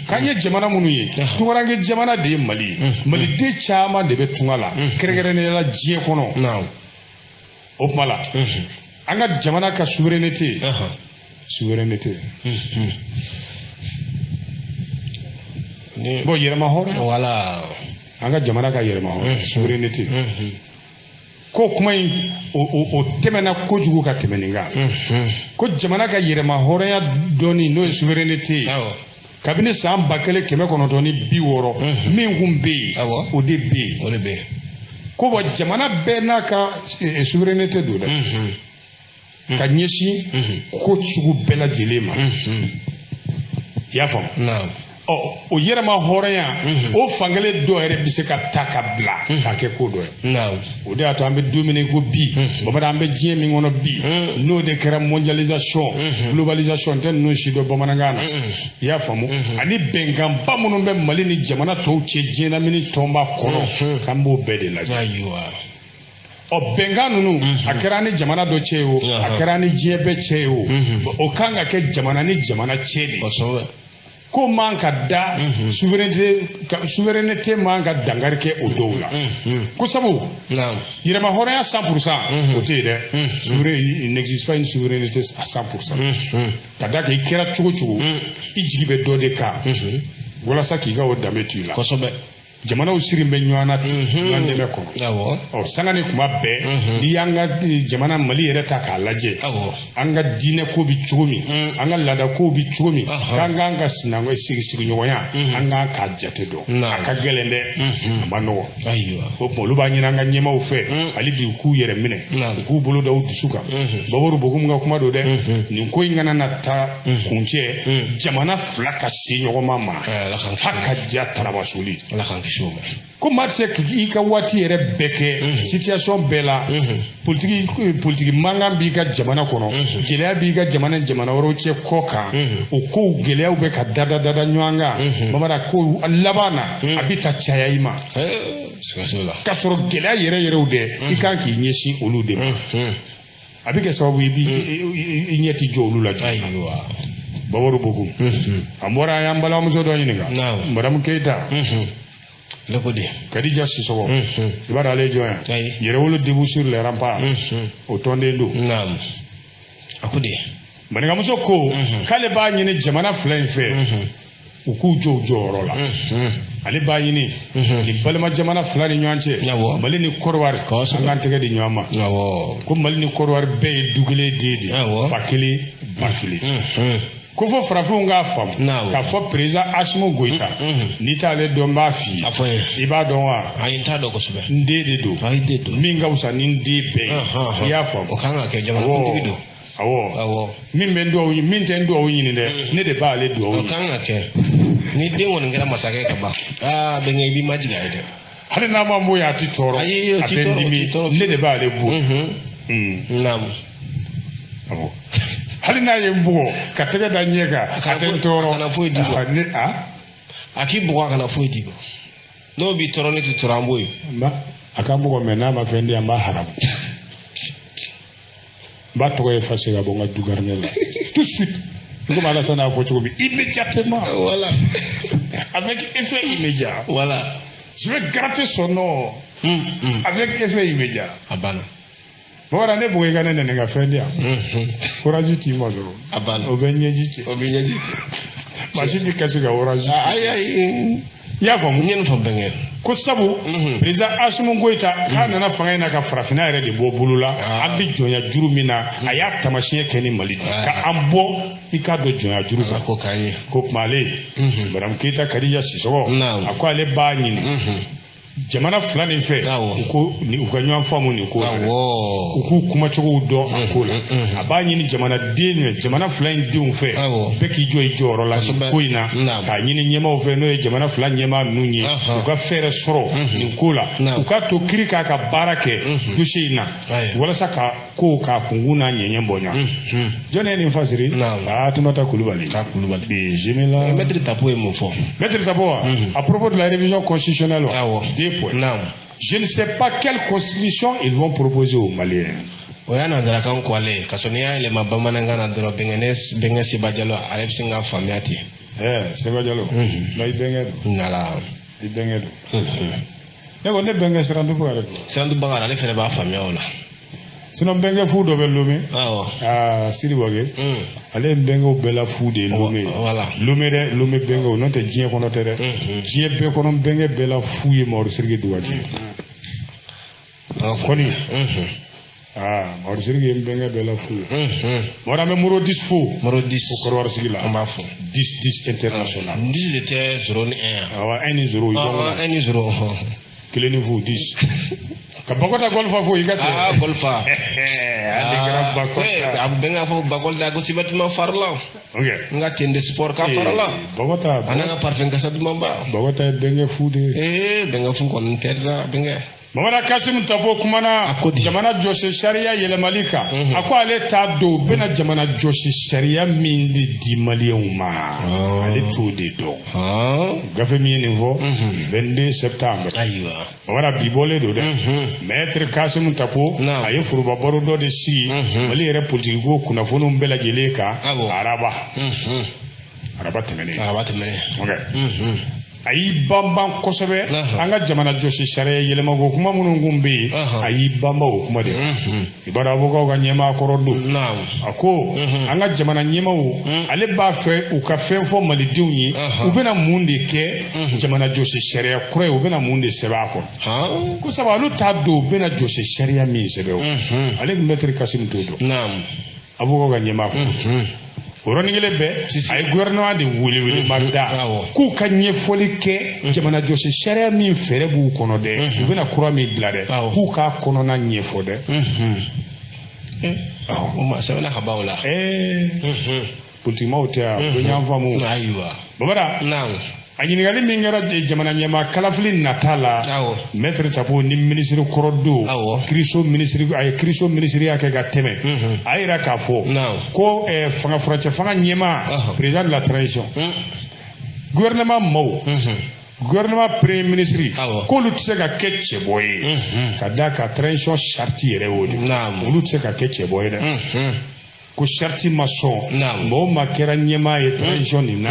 Speaker 2: K'an ye jamana minnu ye, tungaranke jamana de ye Mali ye, maliden caman de bɛ tunga la, kɛrɛnkɛrɛnnenya la diɲɛ kɔnɔ. O tuma la an ka jamana ka souveraineté, souveraineté, bon, yɛrɛma hɔrɔnya,
Speaker 1: voilà,
Speaker 2: an ka jamana ka yɛrɛma hɔrɔnya, souveraineté, ko kuma in o tɛmɛna kojugu ka tɛmɛ nin kan, ko jamana ka yɛrɛma hɔrɔnya dɔɔni, n'o ye souveraineté ye, kabini san 1960 min kun bɛ yen, o de bɛ yen. Ko bɔn, jamana bɛɛ n'a ka souveraineté don dɛ, ka ɲɛsin ko sugu bɛɛ lajɛlen ma, i y'a faamu? Ɔ, o yɛrɛma hɔrɔnya, o fankelen dɔ yɛrɛ bɛ se ka ta ka bila k'a kɛ ko dɔ ye. O de y'a to an bɛ don min na i ko bi, Bamanan, an bɛ diɲɛ min kɔnɔ bi, n'o de kɛra mondialisation, globalisation, n tɛ ninnu si dɔn bamanankan na, i y'a faamu, ani bɛnkanba minnu bɛ Mali ni jamana tɔw cɛ diɲɛ lamini tɔnba kɔnɔ, k'an b'o bɛɛ de lajɛ. Ɔ, bɛnkan ninnu, a kɛra ni jamana dɔ cɛ ye o, a kɛra ni diɲɛ bɛɛ cɛ ye o, o kan ka kɛ jamana ni jamana cɛ de. Ko man ka da souveraineté, souveraineté man ka dankari kɛ o dɔw la, ko sabu yɛrɛma hɔrɔnya 100%, o tɛ yen dɛ. Souverain, il n'existe pas une souveraineté à 100%. Ka da kan i kɛra cogo cogo, i jigi bɛ dɔ de kan walasa k'i ka o danbe to i la. Jamanaw siri bɛ ɲɔgɔn na ten, ɲɔgɔn dɛmɛ kɔnɔ. Ɔ, sanga ni kuma bɛɛ, n'i y'an ka jamana Mali yɛrɛ ta k'a lajɛ, an ka diinɛ ko bɛ cogo min, an ka laada kow bɛ cogo min, k'an k'an ka sinankunya sigi sigiɲɔgɔnya, an k'an k'a jate dɔn, a ka gɛlɛn dɛ, a ma nɔgɔn. O tuma, olu b'a ɲini an ka ɲɛmaaw fɛ hali bi, u k'u yɛrɛ minɛ, u k'u bolo da u dusu kan. Babaru Bokum ka kuma don dɛ. Nin ko in kana na taa kuncɛ jamana fila ka se ɲɔgɔn ma ha ka diya tarabasoli.
Speaker 1: Ala k'an kisi o ma.
Speaker 2: Ko maa tɛ se k'i ka waati yɛrɛ bɛɛ kɛ situation bɛɛ la. Politiki politiki mankan b'i ka jamana kɔnɔ, gɛlɛya b'i ka jamana ni jamana wɛrɛw cɛ kɔ kan, o kow gɛlɛyaw bɛ ka dada dada ɲɔgɔn kan. Mamada, ko laban na a bɛ taa caya i ma.
Speaker 1: Siga t'o la.
Speaker 2: K'a sɔrɔ gɛlɛya yɛrɛ yɛrɛw dɛ, i kan k'i ɲɛsin olu de ma. A bɛ kɛ sababu ye i b'i i ɲɛ ti jɔ olu la joona. Babaru Bokum, an bɔra, an y'an balimamuso dɔ ɲininka, Madame Keyita.
Speaker 1: Ne ko de.
Speaker 2: Kadija Sisɔgɔ. I b'a dɔn ale ye jɔn ye?
Speaker 1: Ayi.
Speaker 2: Yɛrɛwolo Debout sur les Remparts, o tɔnden don.
Speaker 1: Naam, a ko de.
Speaker 2: Maninkamuso ko k'ale b'a ɲini jamana fila in fɛ, u k'u jɔ u jɔyɔrɔ la. Ale b'a ɲini ni balima jamana fila ni ɲɔgɔn cɛ, Mali ni Kɔrɔwari, an k'an tɛgɛ di ɲɔgɔn ma. Ko Mali ni Kɔrɔwari bɛɛ ye du kelen den de, fa kelen, ba kelen. Ko fo farafinw k'a faamu k'a fɔ président Assimi Goïta, n'i t'ale dɔn, n b'a f'i ye.
Speaker 1: A fɔ n ye.
Speaker 2: I b'a dɔn wa?
Speaker 1: Ayi, n t'a dɔn kosɛbɛ.
Speaker 2: N den de don.
Speaker 1: Ayi, den don.
Speaker 2: Min ka fisa ni n den bɛɛ ye, i y'a faamu?
Speaker 1: O kan ka kɛ, jamana kuntigi don.
Speaker 2: Awɔ. Min bɛ n duwawu, min tɛ n duwawu ɲini dɛ, ne de b'ale duwawu
Speaker 1: O
Speaker 2: ɲini.
Speaker 1: kan ka kɛ. Ni den kɔni kɛra masakɛ ka ban, aa, bɛnkɛ, i b'i majigin a ye dɛ.
Speaker 2: Hali n'a ma bonya, a ti tɔɔrɔ.
Speaker 1: Ayi, o
Speaker 2: a
Speaker 1: t'i
Speaker 2: tɛ n
Speaker 1: tɔɔrɔ, o
Speaker 2: dimi.
Speaker 1: t'i tɔɔrɔ.
Speaker 2: Ne de b'ale bon. Awɔ, hali n'a ye n bugɔ ka tɛgɛ da ɲɛ kan, a tɛ n tɔɔrɔ.
Speaker 1: A kana foyi d'i ma.
Speaker 2: A ne a
Speaker 1: A k'i bugɔ, a kana foyi d'i ma. N'o b'i tɔɔrɔ, ne tɛ tɔɔrɔ, an b'o ye.
Speaker 2: N ba a ka n bugɔ mɛ, n'a ma fɛn di yan, n b'a haramu, n b'a tɔgɔ effacer ka bɔ n ka du carnet la tout de suite, komi Alassane y'a fɔ cogo min, immédiatement. Avec effet immédiat. Je vais gratter son nom avec effet immédiat.
Speaker 1: A banna.
Speaker 2: Bamanan, ne bugɔ, i ka ne nɛni ka fɛn di yan, courage t'i ma dɔrɔn.
Speaker 1: A banna.
Speaker 2: O bɛ ɲɛji cɛ.
Speaker 1: O bɛ ɲɛji cɛ.
Speaker 2: Maa si tɛ kasi ka courage.
Speaker 1: Ayi, ayi.
Speaker 2: I y'a faamu?
Speaker 1: N ye nin faamu, bɛnkɛ.
Speaker 2: Ko sabu président Assimi Goïta, k'a nana fanga in na ka farafinna yɛrɛ de bɔ bolo la. An bɛ jɔnya juru min na, a y'a taamasiyɛn kɛ ni Mali de ye, ka an bɔ, i k'a dɔn, jɔnya juru
Speaker 1: Ala
Speaker 2: kan.
Speaker 1: ko k'an ye.
Speaker 2: Ko tuma ale, Madame Keyita Kadija Sisɔgɔ, a ko ale b'a ɲini jamana fila nin fɛ, u ko u ka ɲɔgɔn faamu nin ko la dɛ. U k'u kumacogow dɔn a ko la. A b'a ɲini jamanaden fɛ, jamana fila in denw fɛ, bɛɛ k'i jɔ i jɔyɔrɔ la nin ko in na, k'a ɲini ɲɛmaaw fɛ, n'o ye jamana fila ɲɛmaa ninnu ye, u ka fɛɛrɛ sɔrɔ nin ko la, u ka to kiri k'a ka baara kɛ dossier in na, walasa ka kow k'a kunkun n'a ɲɛɲɛ bɔ ɲɔgɔn. Jɔn ye nin fasiri? Fatumata Kulubali.
Speaker 1: Ka Kulubali.
Speaker 2: Bisimila.
Speaker 1: Maître Tapo ye mun fɔ?
Speaker 2: Maître Tapo wa, à propos de la révision constitutionnelle wa, deux points. Je ne sais pas quelle constitution ils vont proposer aux Maliens.
Speaker 1: O y'a nanzarakan ko ale ye, ka sɔrɔ n'i y'a yɛlɛma bamanankan na dɔrɔn, bɛnkɛ, ne bɛnkɛ Seba Jalo, ale bɛ sin ka faamuya ten.
Speaker 2: Seba Jalo. Na i bɛnkɛ don.
Speaker 1: Nala.
Speaker 2: I bɛnkɛ don. Ne ko ne bɛnkɛ Sirandu Bakari don.
Speaker 1: Sirandu Bakari, ale fɛnɛ b'a faamuya o la.
Speaker 2: Sinon bɛnkɛ fu dɔ bɛ Lomé. Aa, Sidi Wage. Ale ye bɛnkɛw bɛɛ la fu de ye Lomé. Lomé dɛ, Lomé bɛnkɛw, n'o tɛ diɲɛ kɔnɔ tɛ dɛ. Diɲɛ bɛɛ kɔnɔ, bɛnkɛ bɛɛ la fu ye Mamadu Sidiki Dugati. Kɔni. Aa, Mamadu Sidiki ye bɛnkɛ bɛɛ la fu ye. Mamadu, an bɛ Moro 10 fo.
Speaker 1: Moro 10.
Speaker 2: O Kɔrɔwari sigi la.
Speaker 1: An b'a fɔ.
Speaker 2: 10 10 international.
Speaker 1: 10 de tɛ 0 ni 1 yan.
Speaker 2: Awɔ, 1 ni 0.
Speaker 1: 1 ni 0.
Speaker 2: Kelen ni fu, 10. Ka Bakɔta Gɔlifa fo i ka cɛ.
Speaker 1: Aa Gɔlifa.
Speaker 2: Ale kɛra Bakɔta.
Speaker 1: A bɛnkɛ fɔ Bakɔta ko sibɛtuma farila.
Speaker 2: Ok.
Speaker 1: N ka ten de sport ka farila.
Speaker 2: Bakɔta.
Speaker 1: A n'a ka parfum kasa dumanba.
Speaker 2: Bakɔta ye bɛnkɛ fu de ye.
Speaker 1: Ee bɛnkɛ fu kɔni tɛ sa bɛnkɛ.
Speaker 2: Mamada Kasimu Tapo kumana jamana jɔsen sariya yɛlɛmali kan. A ko ale t'a dɔn u bɛna jamana jɔsen sariya min de di maliyɛnw ma. Ale t'o de dɔn. Gafe min ye nin fɔ 22 septembre.
Speaker 1: Ayiwa.
Speaker 2: Mamada bi bɔlen don dɛ. Maître Kasimu Tapo a ye foroba baro dɔ de sigi Mali yɛrɛ politikiko kunnafoniw bɛɛ lajɛlen kan araba. Araba tɛmɛnen.
Speaker 1: Araba tɛmɛnen.
Speaker 2: Ok. A y'i banban kosɛbɛ an ka jamana jɔsi sariya yɛlɛmako kuma minnu kun bɛ yen, a y'i banban o kuma de kan. I b'a dɔn avocat ka ɲɛmaa kɔrɔ don. A ko an ka jamana ɲɛmaaw, ale b'a fɛ u ka fɛn fɔ malidenw ye, u bɛna mun de kɛ jamana jɔsi sariya kura ye, u bɛna mun de sɛbɛn a kɔnɔ, ko sabu olu t'a dɔn u bɛna jɔsi sariya min sɛbɛn o. Ale tun maître Kasimu t'o dɔn, avocat ka ɲɛmaa kɔrɔ. O yɔrɔnin kelen bɛɛ, a ye gouvernement de wele wele ma da k'u ka ɲɛfɔli kɛ jamana jɔsi sariya min fɛɛrɛ b'u kɔnɔ dɛ, u bɛna kura min bila dɛ, k'u k'a kɔnɔna ɲɛfɔ dɛ.
Speaker 1: O ma sɛbɛnna ka ban o la.
Speaker 2: Politikimaaw tɛ yan, u bɛ ɲɔgɔn faamu.
Speaker 1: Ayiwa.
Speaker 2: Babara. A ɲininkali min kɛra jamana ɲɛmaa kalafili nata la, maître Tapo ni minisiri kɔrɔ don, kiriso minisiri, a ye kiriso minisiriya kɛ ka tɛmɛ, a yira k'a fɔ ko fanga furancɛ fanga ɲɛmaa, président de la transition, gouvernement maaw, gouvernement premier ministre, k'olu tɛ se ka kɛ cɛbɔ ye, ka d'a kan transition charte yɛrɛ y'o de, olu tɛ se ka kɛ cɛbɔ ye dɛ. Ko charte ma sɔn mɔgɔ o maa kɛra ɲɛmaa ye transition nin na,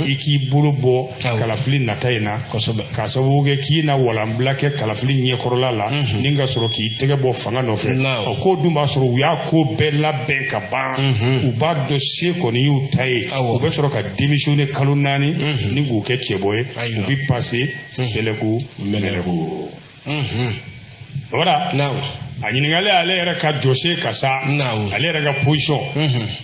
Speaker 2: i k'i bolo bɔ kalafili nata in na, k'a sababu kɛ k'i na walanbila kɛ kalafili ɲɛkɔrɔla la ni ka sɔrɔ k'i tɛgɛ bɔ fanga nɔfɛ. Ɔ k'o dun b'a sɔrɔ u y'a ko bɛɛ labɛn ka ban, u b'a dɔn se kɔni y'u ta ye, u bɛ sɔrɔ ka démissionner kalo 4 ni k'u kɛ cɛbɔ ye, u bɛ passer sɛlɛku mɛlɛku. Voilà. A ɲininkali ale yɛrɛ ka jɔsen ka sa, ale yɛrɛ ka position,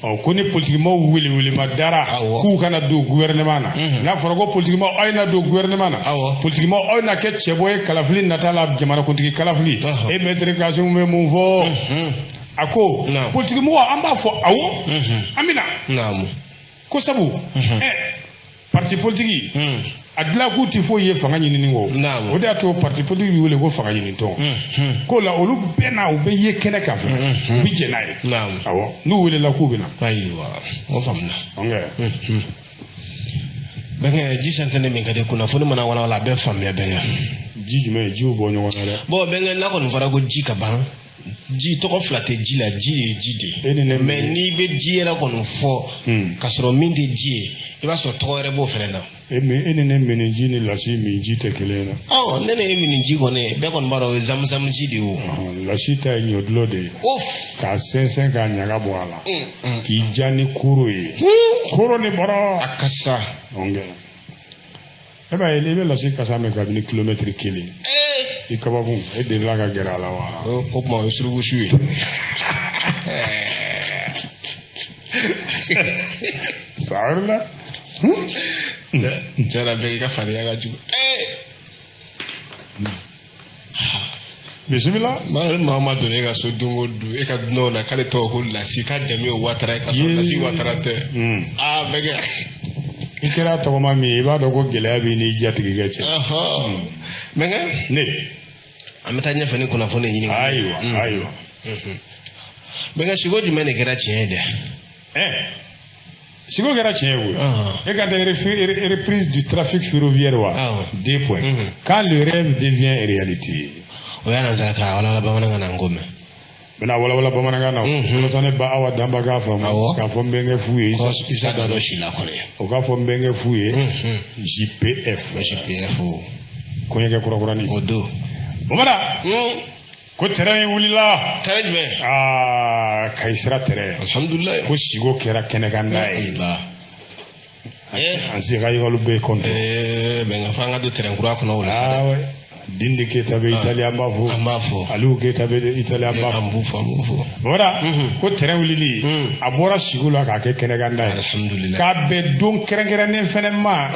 Speaker 2: ɔ ko ni politikimaaw wele welema dara k'u kana don gouvernement na, n'a fɔra ko politikimaaw aw na don gouvernement na, politikimaaw aw na kɛ cɛbɔ ye kalafili nata la, jamanakuntigi kalafili, e maître Kasimu bɛ mun fɔ? A ko politikimɔgɔ an b'a fɔ awɔ, an bɛ na, ko sabu parti politique a dilankun tɛ foyi ye fanga ɲinini kɔ, o de y'a to parti politique bɛ wele ko fanga ɲinitɔn. Ko la olu bɛɛ na, u bɛ ye kɛnɛ kan fɛ, u bɛ jɛn n'a ye, awɔ, n'u welela k'u bɛ na.
Speaker 1: Ayiwa, o faamuna. Bɛnkɛ, ji santɛnɛ min ka di, kunnafoni mana walawala a bɛɛ faamuya bɛnkɛ.
Speaker 2: Ji jumɛn ye? Jiw bɔ ɲɔgɔn na dɛ.
Speaker 1: Bon bɛnkɛ, n'a kɔni fɔra ko ji ka ban, ji tɔgɔ fila tɛ ji la, ji ye ji de ye. Mais n'i bɛ ji yɛrɛ kɔni fɔ k'a sɔrɔ min tɛ ji ye, i b'a sɔrɔ tɔgɔ wɛrɛ b'o fɛnɛ na.
Speaker 2: E ni ne mini ji ni lasi min ji tɛ kelen ye dɛ.
Speaker 1: Ɔ ne ni e mini ji kɔni, bɛɛ kɔni b'a dɔn o ye zamuzamu ji de ye o.
Speaker 2: Lasi ta ye ɲɔdulɔ de ye. K'a sɛnsɛn k'a ɲaga bɔ a la. K'i ja ni koro ye. Koro ni bɔrɔ.
Speaker 1: A kasa.
Speaker 2: E b'a ye, i bɛ lasi kasa mɛn kabini kilomɛtiri 1. I kabakun, e delila ka gɛrɛ a la wa?
Speaker 1: O tuma o ye surukusu ye.
Speaker 2: San wɛrɛ la.
Speaker 1: Tiɲɛ na bɛɛ k'i ka fadenya ka jugu.
Speaker 2: Bisimila.
Speaker 1: Maa ni maa ma don e ka so don o don, e ka dunanw na k'ale tɔgɔ ko Lasi, k'a jamu ye Watara ye, k'a sɔrɔ Lasi Watara tɛ. Aa bɛɛ.
Speaker 2: I kɛra tɔgɔma min ye, i b'a dɔn ko gɛlɛya b'i n'i jatigikɛ cɛ.
Speaker 1: Bɛnkɛ.
Speaker 2: Ne.
Speaker 1: An bɛ taa ɲɛfɛ ni kunnafoni ɲini.
Speaker 2: Ayiwa ayiwa.
Speaker 1: Bɛnkɛ, siko jumɛn de kɛra tiɲɛ ye dɛ?
Speaker 2: Siko kɛra tiɲɛ ye koyi. E ka tɛ reprise du trafic ferroviaire wa? 2 points. Quand le rêve devient réalité.
Speaker 1: O y'a nansara k'a walawala bamanankan na, n ko mɛn.
Speaker 2: N bɛna walawala bamanankan na. Walasa ne ba Awa Danba k'a faamu. K'a fɔ n bɛnkɛ f'u ye.
Speaker 1: Isa da dɔ si la kɔni.
Speaker 2: O k'a fɔ n bɛnkɛ f'u ye. JPF.
Speaker 1: JPF o.
Speaker 2: Kɔɲɔkɛ kurakurani.
Speaker 1: O don.
Speaker 2: Bamada. Ko terrain in wulila.
Speaker 1: Terrain jumɛn?
Speaker 2: Aa, Kayi sira terrain.
Speaker 1: Alhamdulilayi.
Speaker 2: Ko siko kɛra kɛnɛkanda ye. An se ka yɔrɔ bɛɛ kɔnɔ.
Speaker 1: Bɛnkɛ, f'an ka don terrain kura kɔnɔ o la sa dɛ.
Speaker 2: Dindi Keyita bɛ Itali, an b'a fɔ.
Speaker 1: An b'a fɔ.
Speaker 2: Aliyu Keyita bɛ Itali, an b'a fɔ.
Speaker 1: An b'u fɔ, an b'u fɔ.
Speaker 2: Bamada, ko terrain wulili, a bɔra siko la k'a kɛ kɛnɛkanda ye.
Speaker 1: Alhamdulilayi.
Speaker 2: K'a bɛn don kɛrɛnkɛrɛnnen fɛnɛ ma.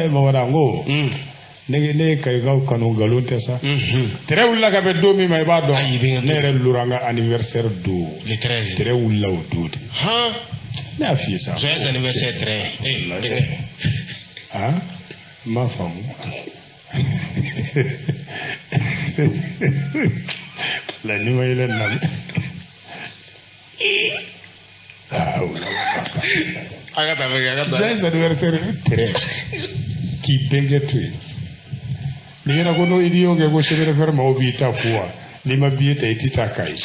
Speaker 2: Bamada, n ko. Ne ye Kayikaw kanu, nkalon tɛ sa. Tɛrɛ wulila ka bɛn don min ma, i b'a dɔn, ne yɛrɛ Laurent ka anniversaire don.
Speaker 1: Le 13.
Speaker 2: Tɛrɛ wulila o don de. Ne y'a f'i ye sa.
Speaker 1: Joyeux anniversaire tɛrɛ. Eh,
Speaker 2: ah, n m'a faamu. La ni ma yɛlɛ na. Ah,
Speaker 1: a ka taa bɛ kɛ, a ka taa.
Speaker 2: Joyeux anniversaire tɛrɛ k'i bɛnkɛ to yen. N'i ɲɛna ko n'o i y'o kɛ ko chemin de fer maaw b'i ta fu wa, n'i ma billet ta i tɛ taa Kayi.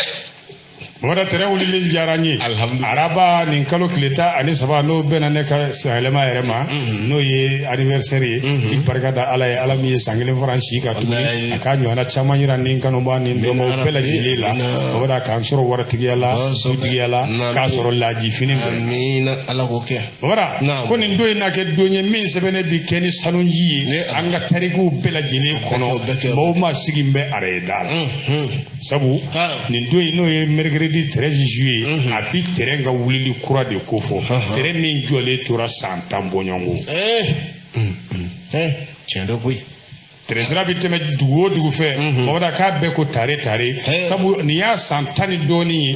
Speaker 2: Mamada, tɛrɛ wulilen diyara n ye.
Speaker 1: Alhamdulillah.
Speaker 2: Araba nin kalo tile 13, n'o bɛnna ne ka sanyɛlɛma yɛrɛ ma, n'o ye anniversaire ye, i barika da Ala ye, Ala min ye san kelen fara n si kan tuguni, a k'a ɲɔgɔnna caman yira ni n kanubaa ni n dɔnbaaw bɛɛ lajɛlen la. Mamada, k'an sɔrɔ waritigiya la, dutigiya la, k'a sɔrɔ laji fini fɛ.
Speaker 1: Amina, Ala k'o kɛ.
Speaker 2: Mamada, ko nin don in na kɛ don ye min sɛbɛnnen bi kɛ ni sanuji ye an ka tarikuw bɛɛ lajɛlen kɔnɔ, maaw ma sigi bɛ arayida la, sabu nin don in, n'o ye mercredi 13 juillet, a bi terrain ka wulili kura de kofɔ, terrain min jɔlen tora san 10 bɔɲɔgɔnko.
Speaker 1: Tiɲɛ dɔ koyi.
Speaker 2: Tɛrɛn sira bɛ tɛmɛ dugu o dugu fɛ, Mamada, k'a bɛɛ ko tare tare, sabu nin y'a san 10 ni dɔɔnin ye,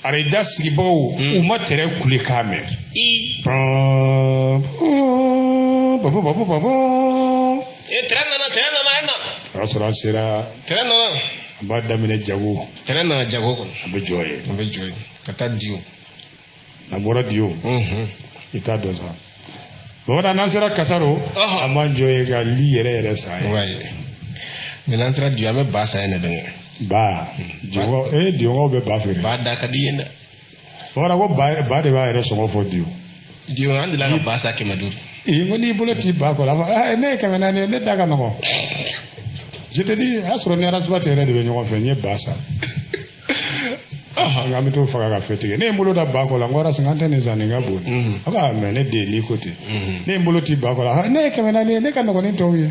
Speaker 2: arayida sigibagaw u ma tɛrɛn kule k'a mɛn. Baba baba baba.
Speaker 1: Tɛrɛn nana, tɛrɛn nana, e na.
Speaker 2: O y'a sɔrɔ an sera.
Speaker 1: Tɛrɛn nana.
Speaker 2: An b'a daminɛ jago.
Speaker 1: Tɛrɛn nana jago kɔnɔ.
Speaker 2: An bɛ jɔ yen.
Speaker 1: An bɛ jɔ yen ka taa Diyo.
Speaker 2: N'an bɔra Diyo, i t'a dɔn sa. Bamanan, n'an sera Kasaro, an b'an jɔ yen ka li yɛrɛ yɛrɛ san ye.
Speaker 1: Mais n'an sera Diyo, an bɛ ba san yen de dɛ.
Speaker 2: Ba Diyokaw, ee, Diyokaw bɛ ba feere.
Speaker 1: Ba da ka di yen dɛ.
Speaker 2: Bamanan ko ba de b'a yɛrɛ sɔngɔ fɔ Diyo.
Speaker 1: Diyo, an delila ka ba san 500.
Speaker 2: Ee, n ko n'i bolo t'i ba kɔrɔ, a fɔ aa, ne ye 400 ye, ne da ka nɔgɔn. Je te dis, a y'a sɔrɔ ni Arasibati yɛrɛ de bɛ ɲɔgɔn fɛ, n ye ba san. Nka an bɛ t'o faga ka fɛ tigɛ. Ne ye n bolo da ba kɔ la, n ko Arasi, n tɛ nin san, nin ka bon. A ko mɛ ne den, n'i ko ten. Ne ye n bolo ti ba kɔ la, ne ye 400 ye, ne ka nɔgɔn ni tɔw ye.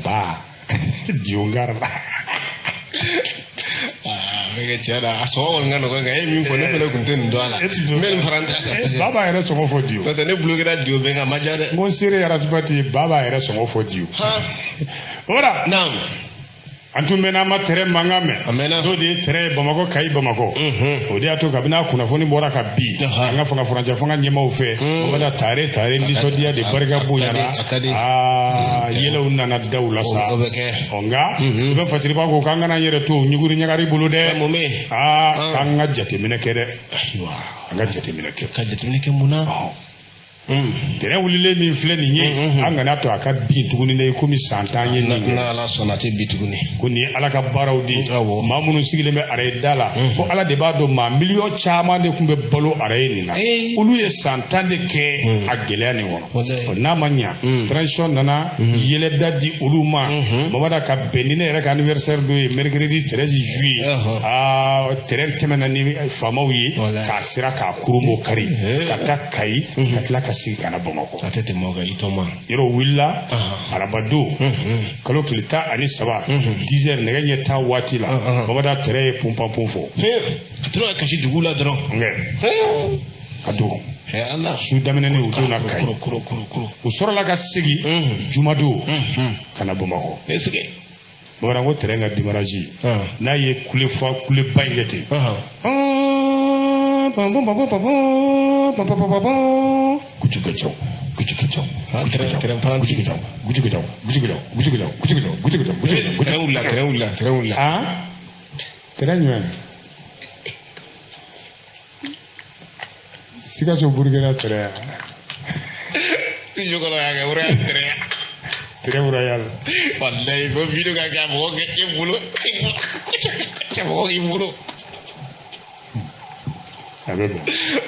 Speaker 2: Ba Diyo gara la.
Speaker 1: Bɛ tiɲɛ na, a sɔngɔ kɔni ka nɔgɔn, nka e ye min fɔ, ne fana tun tɛ nin dɔn a la. N bɛ nin fara n ta kan.
Speaker 2: Ba b'a yɛrɛ sɔngɔ fɔ Diyo.
Speaker 1: N'o tɛ, ne bolo kɛra Diyo bɛɛ kan, a ma diya dɛ.
Speaker 2: N ko n seere Arasibati, ba b'a yɛrɛ sɔngɔ fɔ Diyo. Voilà.
Speaker 1: Naam.
Speaker 2: An tun bɛ n'an ma tɛrɛ mankan mɛn.
Speaker 1: A mɛnna.
Speaker 2: N'o de ye tɛrɛ ye Bamakɔ, Kayi, Bamakɔ. O de y'a to kabini a kunnafoni bɔra ka bin an ka fanga furancɛ fanga ɲɛmaaw fɛ, o bɛ taa tare tare, nisɔndiya de barika bonyana. Aa, yɛlɛw nana da u la sa.
Speaker 1: O bɛ kɛ.
Speaker 2: Ɔ, nka sɛbɛn fasiriba ko k'an kana yɛrɛ to ɲuguri ɲagari bolo dɛ. Aa, k'an ka jateminɛ kɛ dɛ. An ka jateminɛ kɛ.
Speaker 1: Ka jateminɛ kɛ mun na?
Speaker 2: Tɛrɛn wulilen min filɛ nin ye, an kana to a ka bin tuguni dɛ, komi san 10 ye nin
Speaker 1: kɛ. N'Ala sɔnna, a tɛ bin tuguni.
Speaker 2: Ko nin ye Ala ka baaraw de ye. Maa minnu sigilen bɛ araye da la, ko Ala de b'a dɔn, maa miliyɔn caman de tun bɛ balo araye nin na, olu ye san 10 de kɛ a gɛlɛya nin kɔnɔ. N'a ma ɲa, transition nana yɛlɛda di olu ma, Mamada, ka bɛn ni ne yɛrɛ ka anniversaire dɔ ye, mercredi 13 juillet. Aa, tɛrɛn tɛmɛna ni faamaw ye k'a sira k'a kurunbɔ kari ka taa Kayi, ka tila ka sigi ka na Bamakɔ.
Speaker 1: A tɛ tɛmɛ o kan, i tɔ ma.
Speaker 2: Yɔrɔ wulila arabadon kalo tile 13, 10 heures, nɛgɛ ɲɛ 10 waati la, Mamada, tɛrɛ ye punpanpun fɔ.
Speaker 1: Ka tora ka kasi dugu la dɔrɔn.
Speaker 2: Ka don su daminɛnen, u donna Kayi, u sɔrɔla ka segin jumadon ka na Bamakɔ. Bamanan ko tɛrɛn ka démarrage, n'a ye kule fɔ, kuleba in kɛ ten, pam pam pam pam pam pam pam pam, kucukɛcɛw kucukɛcɛw
Speaker 1: Tɛrɛn paranti.
Speaker 2: Kucukɛcɛw kucukɛcɛw kucukɛcɛw kucukɛcɛw kucukɛcɛw kucukɛcɛw kucukɛcɛw.
Speaker 1: Tɛrɛn wulila, tɛrɛn wulila, tɛrɛn wulila.
Speaker 2: Ah, tɛrɛn jumɛn? Sikaso Burukina tɛrɛn.
Speaker 1: Studio kɔnɔ y'a kɛ wura tɛrɛn.
Speaker 2: Tɛrɛn wura.
Speaker 1: Walayi, ko vidéo ka kɛ, a mɔgɔ kɛ e bolo, cɛ, mɔgɔ k'i bolo.
Speaker 2: A bɛ bɛn.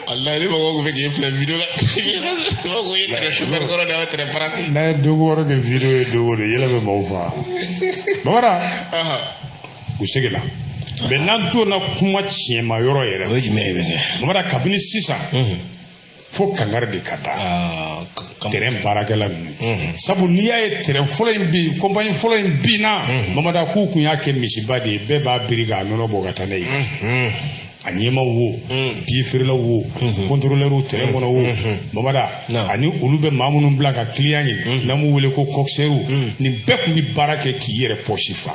Speaker 1: Walayi, ni mɔgɔw tun bɛ k'e filɛ vidéo la, i b'a ko i ye tɛrɛn chauffeur kɔrɔ de ye, tɛrɛn paranti.
Speaker 2: N'a ye dogo wɔɔrɔ kɛ vidéo ye don o don, yɛlɛ bɛ maaw faga. Bamara, u seginna. Mɛ n'an donna kuma tiɲɛma yɔrɔ yɛrɛ.
Speaker 1: O ye jumɛn ye bɛ kɛ?
Speaker 2: Bamara, kabini sisan fo kangari de ka da tɛrɛn baarakɛla ninnu, sabu n'i y'a ye tɛrɛn fɔlɔ in bin, compagnie fɔlɔ in binna, Mamada, k'u kun y'a kɛ misiba de ye, bɛɛ b'a biri k'a nɔnɔ bɔ ka taa n'a ye. A ɲɛmaw wo, billet feerelaw wo, contrôleur terrain kɔnɔ wo, Mamada, ani olu bɛ maa minnu bila ka client ye n'an b'u wele ko coxeur, nin bɛɛ tun bɛ baara kɛ k'i yɛrɛ poche fa.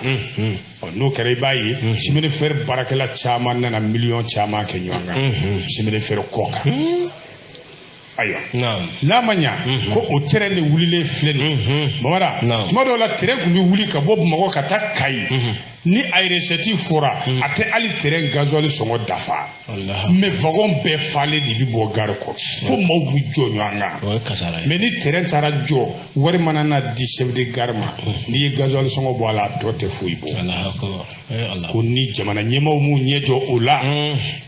Speaker 2: Ɔ, n'o kɛra, i b'a ye chemin de fer baarakɛla caman nana miliyɔn caman kɛ ɲɔgɔn kan chemin de fer kɔ kan. Ayiwa, n'a ma ɲa ko o terrain de wulilen filɛ nin ye, Mamada, tuma dɔw la terrain tun bɛ wuli ka bɔ Bamakɔ ka taa Kayi, ni a recette fɔra, a tɛ hali terrain gasoil sɔngɔ dafa, mais wagon bɛɛ falen de bɛ bɔ gare kɔnɔ fo maaw bɛ jɔ ɲɔgɔn kan. Mais ni terrain taara jɔ, wari mana na di chef de gare ma, n'i ye gasoil sɔngɔ bɔ a la, a tɔ tɛ foyi bɔ. Ko ni jamana ɲɛmaaw m'u ɲɛ jɔ o la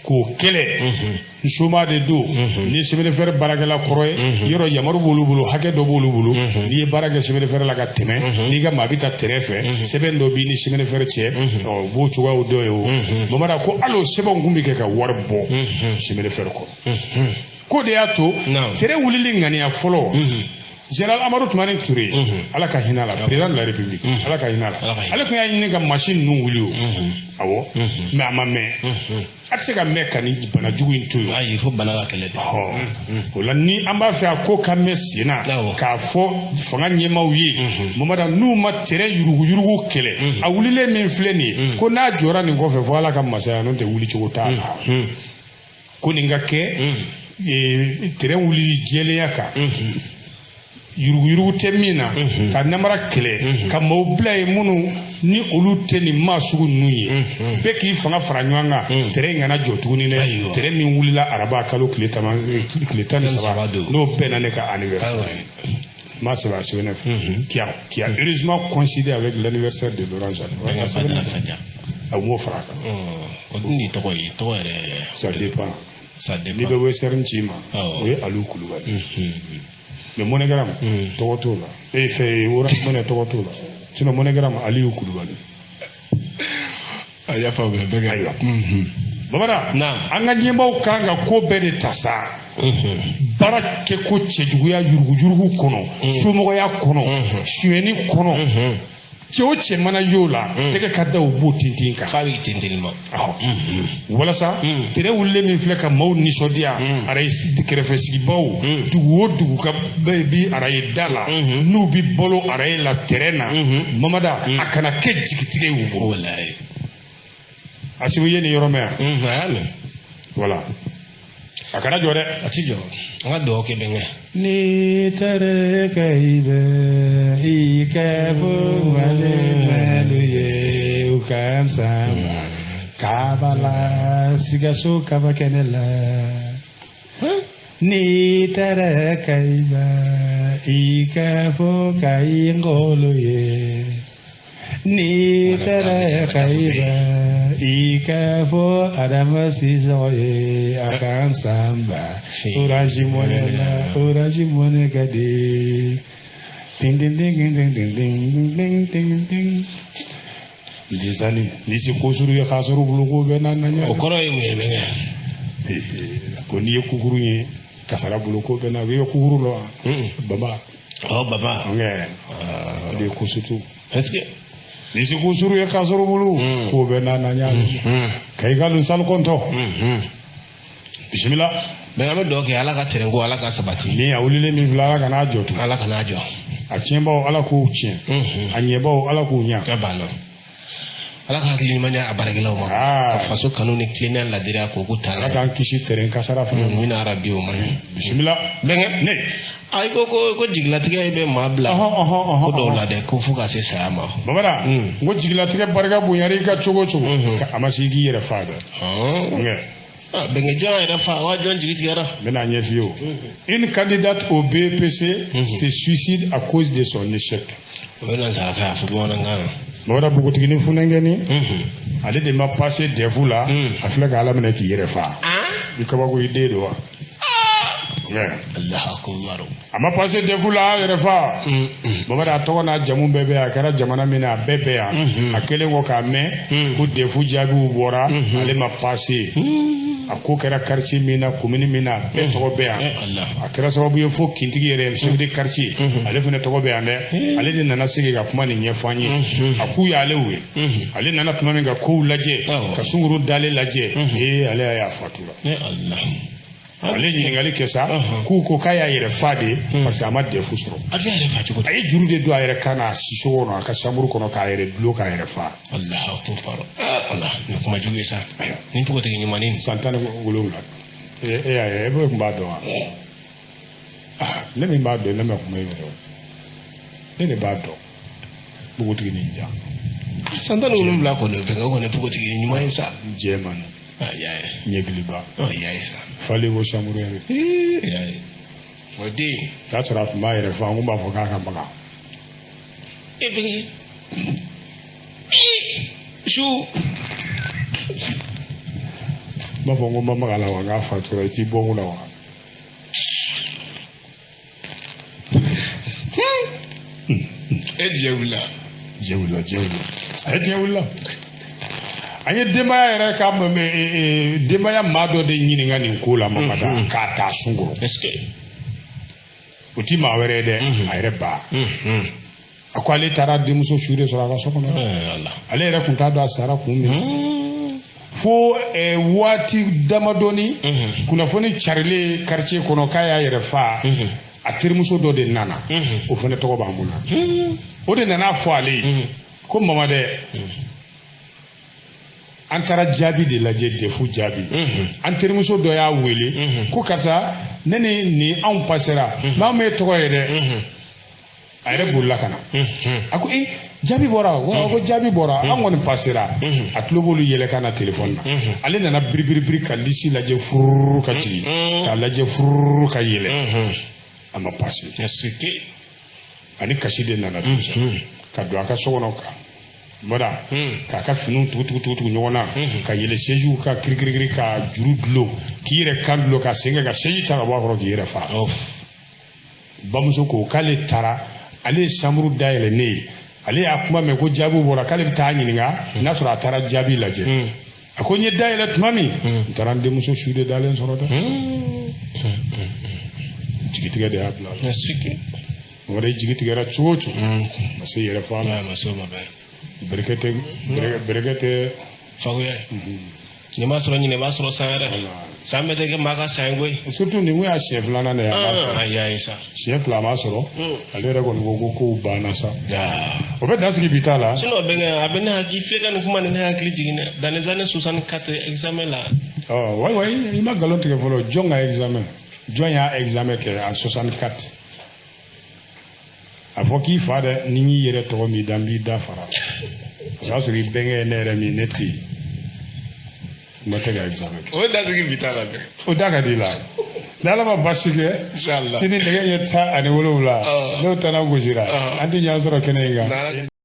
Speaker 2: k'o kɛlɛ, n soma de don ni chemin de fer baarakɛla kɔrɔ ye, yɔrɔ yamaru b'olu bolo, hakɛ dɔ b'olu bolo. N'i ye baara kɛ chemin de fer la ka tɛmɛ, n'i ka maa bɛ taa terrain fɛ, sɛbɛn dɔ b'i ni chemin de fer cɛ, ɔ, u b'o cogoyaw dɔ ye. O Mamada, ko hali o sɛbɛnw kun bɛ kɛ ka wari bɔ chemin de fer kɔrɔ. K'o de y'a to terrain wulili ŋaniya fɔlɔ, Général Amadu Tumani Ture, Ala ka hinɛ la, président de la République, Ala ka hinɛ la, ale tun y'a ɲini ka machine ninnu wuli o. Awɔ, mais a ma mɛn, a tɛ se ka mɛn ka nin bana jugu in to yen.
Speaker 1: Ayi, fo bana ka kɛlɛ de.
Speaker 2: O la, ni an b'a fɛ a ko ka mɛn sen na, k'a fɔ fanga ɲɛmaaw ye, Mamada, n'u ma terrain yuruguyurugu kɛlɛ, a wulilen min filɛ nin ye, ko n'a jɔra nin kɔfɛ fo Ala ka masaya, n'o tɛ wuli cogo t'a la. Ko nin ka kɛ terrain wulili jɛlenya kan, yuruguyurugu tɛ min na, ka namara kɛlɛ, ka maaw bila yen minnu ni olu tɛ nin maa sugu ninnu ye, bɛɛ k'i fanga fara ɲɔgɔn kan, terrain in kana jɔ tuguni dɛ. Terrain min wulila araba kalo tile 13, n'o bɛnna ne ka anniversaire ma sɛbɛn a sɛbɛnne fɛ, qui a heureusement coïncidé avec l'anniversaire de Laurent Jadot, a m'o fara a kan.
Speaker 1: O dun de tɔgɔ ye, tɔgɔ yɛrɛ.
Speaker 2: Ça dépend.
Speaker 1: Ça dépend.
Speaker 2: N'i bɛ Western ci ma, o ye Aliou Kulubali, mais MoneyGram tɔgɔ t'o la, e fɛ Orange Money tɔgɔ t'o la, sinon MoneyGram Aliou Kulubali.
Speaker 1: A y'a faamuya bɛɛ kɛ.
Speaker 2: Ayiwa Bamada, an ka ɲɛmaaw kan ka ko bɛɛ de ta sa, baara kɛ ko cɛjuguya, yuruguyurugu kɔnɔ, somɔgɔya kɔnɔ, sonyɛni kɔnɔ, cɛ o cɛ mana y'o la, tɛgɛ ka da o b'o tintin kan.
Speaker 1: F'a b'i tintin ma.
Speaker 2: Walasa terrain wulilen min filɛ ka maaw nisɔndiya, araye kɛrɛfɛsigibaw, dugu o dugu ka bi araye da la, n'u bi balo araye la terrain na, Mamada, a kana kɛ jigitigɛ y'u bolo. Asimu, ye nin yɔrɔ mɛn yan?
Speaker 1: A y'a mɛn.
Speaker 2: Voilà, a kana jɔ dɛ.
Speaker 1: A ti jɔ, an ka dugawu kɛ bɛnkɛ.
Speaker 2: Ni tere kayibe i kɛ fo mali mɛlu ye u ka sama kabala Sikaso kaba kɛnɛ la. Ni tere kayiba i kɛ fo kayi ngolo ye. Ni tere kayiba i kɛ fo Adama Sisɔgɔ ye a kan sanba Orange Money la, Orange Money ka di. Ting ting ting ting ting ting ting ting ting. Lisani nisi kosuru ye k'a sɔrɔ bolo ko bɛɛ n'a na
Speaker 1: O kɔrɔ ye mun ye, bɛnkɛ?
Speaker 2: Ko n'i ye kukuru ye kasara bolo ko bɛɛ n'a, i ye kukuru lɔ wa? Baba.
Speaker 1: Ɔ, baba.
Speaker 2: Nkɛ o de ye kosutu.
Speaker 1: Est-ce que
Speaker 2: nisi kosuru ye k'a sɔrɔ bolo ko bɛɛ n'a na ɲa ka i ka lusali kɔntɔ, bisimila.
Speaker 1: Mɛ an bɛ dugawu kɛ Ala ka terrain ko, Ala ka sabati.
Speaker 2: Ni a wulilen min filɛ, Ala kan'a jɔ tun.
Speaker 1: Ala kan'a jɔ.
Speaker 2: A tiɲɛbaw, Ala k'u tiɲɛ, a ɲɛbaw, Ala k'u ɲa.
Speaker 1: A banna, Ala ka hakili ɲuman di a baarakɛlaw ma, ka faso kanu ni tilennenya, ladiriya k'o k'u ta.
Speaker 2: Ala k'an kisi terrain kasara fana ma.
Speaker 1: Mina arabi o ma ɲi.
Speaker 2: Bisimila.
Speaker 1: Bɛnkɛ.
Speaker 2: Ne.
Speaker 1: A ko jigilatigɛ bɛ maa bila ko dɔw la dɛ, ko fo ka se saya ma.
Speaker 2: Babara, n ko jigilatigɛ barika bonyara i ka cogo o cogo, a ma se i k'i yɛrɛ fa dɛ.
Speaker 1: Bɛnkɛ, jɔn yɛrɛ fa wa, jɔn jigi tigɛra?
Speaker 2: N bɛna ɲɛf'i ye o. Une candidate au BEPC se suicide à cause de son échec.
Speaker 1: O ye nansarakan ye, a fɔ bamanankan na.
Speaker 2: Babara, npogotiginin funankɛni, ale de ma passé DEF la, a filɛ ka Ala minɛ k'i yɛrɛ fa. I kabako, i den don wa?
Speaker 1: Allahu akbar.
Speaker 2: A ma passé DEF la, a yɛrɛ fa. Babara, a tɔgɔ n'a jamu bɛɛ bɛ yan, a kɛra jamana min na, a bɛɛ bɛ yan. A kɛlen kɔ k'a mɛn ko DEF jaabiw bɔra, ale ma passé. A ko kɛra quartier min na, commune min na, a bɛɛ tɔgɔ bɛ yan. A kɛra sababu ye fo kintigi yɛrɛ, chef de quartier, ale fana tɔgɔ bɛ yan dɛ. Ale de nana segin ka kuma nin ɲɛfɔ an ye. A k'u y'ale wele, ale nana tuma min ka kow lajɛ, ka sunguru dalen lajɛ, ee, ale y'a ye a fatura. Ale ɲininkali kɛ sa, k'u ko k'a y'a yɛrɛ fa de, parce que a ma DEF sɔrɔ.
Speaker 1: A bɛ yɛrɛ fa cogo di?
Speaker 2: A ye juru de don a yɛrɛ kan na, a siso kɔnɔ, a ka chambre kɔnɔ, k'a yɛrɛ dulon k'a yɛrɛ fa.
Speaker 1: Allahu akbar, ala, nin kuma jugu ye sa, nin npogotigi ɲumannin.
Speaker 2: San 17. E y'a ye, e tun b'a dɔn wa? Ne min b'a dɔn, ne ma kuma e yɛrɛ, ne de b'a dɔn, npogotigi nin jan.
Speaker 1: San 17 kɔni, bɛnkɛ kɔni, npogotigi ɲuman ye sa.
Speaker 2: Jɛman.
Speaker 1: Ah, y'a ye.
Speaker 2: Ɲɛkiliba.
Speaker 1: Ɔ, y'a ye sa.
Speaker 2: Falen ko chambre yɛrɛ.
Speaker 1: Y'a ye, o den.
Speaker 2: T'a sɔrɔ a tun b'a yɛrɛ fa, n kun b'a fɔ k'a ka maga.
Speaker 1: E bɛnkɛ su.
Speaker 2: N b'a fɔ n ko n ma maga la wa, n k'a fatura, i t'i bɔ n kunna wa?
Speaker 1: E diɲɛ wulila.
Speaker 2: Diɲɛ wulila, diɲɛ wulila, a ye diɲɛ wulila. An ye denbaya yɛrɛ ka denbaya maa dɔ de ɲininka nin ko la, Mamada, k'a ta sun kɔrɔ.
Speaker 1: Est-ce que
Speaker 2: O ti maa wɛrɛ ye dɛ, a yɛrɛ ba. A ko ale taara denmuso su de sɔrɔ a ka so kɔnɔ. Ale yɛrɛ tun t'a dɔn a sara kun min, fo waati damadɔni, kunnafoni carilen quartier kɔnɔ k'a y'a yɛrɛ fa. A terimuso dɔ de nana, o fana tɔgɔ b'an bolo, o de nana fɔ ale ye ko mama dɛ, an taara jaabi de lajɛ, DEF jaabi. An terimuso dɔ y'a wele ko karisa, ne ni nin anw pasera, mais anw m'e tɔgɔ ye dɛ. A yɛrɛ bolila ka na, a ko e, jaabi bɔra wa? Ko jaabi bɔra, an kɔni pasera. A tulo b'olu yɛlɛ ka na telefɔni na. Ale nana biribiribiri ka liste lajɛ fururu ka jigin, k'a lajɛ fururu ka yɛlɛ, a ma pase. Ani kasi de nana ka don a ka so kɔnɔ, ka mada k'a ka finiw tugu tugu tugu tugu ɲɔgɔn na, ka yɛlɛ siège ka kirikirikiri, ka juru dulon k'i yɛrɛ kan dulon, ka sen kɛ ka siège ta ka bɔ a kɔrɔ k'i yɛrɛ fa. Bamuso ko k'ale taara, ale ye chambre dayɛlɛ ne ye, ale y'a kuma mɛn ko jaabiw bɔra, k'ale bɛ taa ɲininka n'a sɔrɔ a taara jaabi lajɛ. A ko n ye dayɛlɛ tuma min, n taara n denmuso su de dalen sɔrɔ dɛ. Jigitigɛ de y'a bila. Mɔgɔ jigi tigɛra cogo o cogo, ma se yɛrɛ fa la. Bereke tɛ, bereke tɛ.
Speaker 1: Fagoya nin b'a sɔrɔ ɲinɛ b'a sɔrɔ san yɛrɛ, san bɛɛ tɛ kɛ maa ka san ye koyi.
Speaker 2: Surtout nin kun y'a siɲɛ filanan de ye a b'a sɔrɔ.
Speaker 1: A y'a ye sa.
Speaker 2: Siɲɛ fila a m'a sɔrɔ, ale yɛrɛ kɔni ko ko kow banna sa. O bɛ dan sigi bi ta la.
Speaker 1: Sinon bɛnkɛ, a bɛ ne hakili filɛ ka nin kuma nin ne hakili jigin dɛ, dans les années 64, examen la.
Speaker 2: Ɔ wayi wayi, i ma nkalon tigɛ fɔlɔ. Jɔn ka examen? Jɔn y'a examen kɛ en 64? A fɔ k'i fa dɛ, ni y'i yɛrɛ tɔgɔ min da, n b'i da fara. O y'a sɔrɔ i bɛnkɛ ye ne yɛrɛ min, ne tɛ yen. N tɛ ka examen kɛ.
Speaker 1: O da sigi bi ta la dɛ.
Speaker 2: O da ka di i la. Ni Ala ma baasi kɛ, sini nɛgɛ ɲɛ 17, n'o tana gosira, an tɛ ɲɔgɔn sɔrɔ kɛnɛ in kan.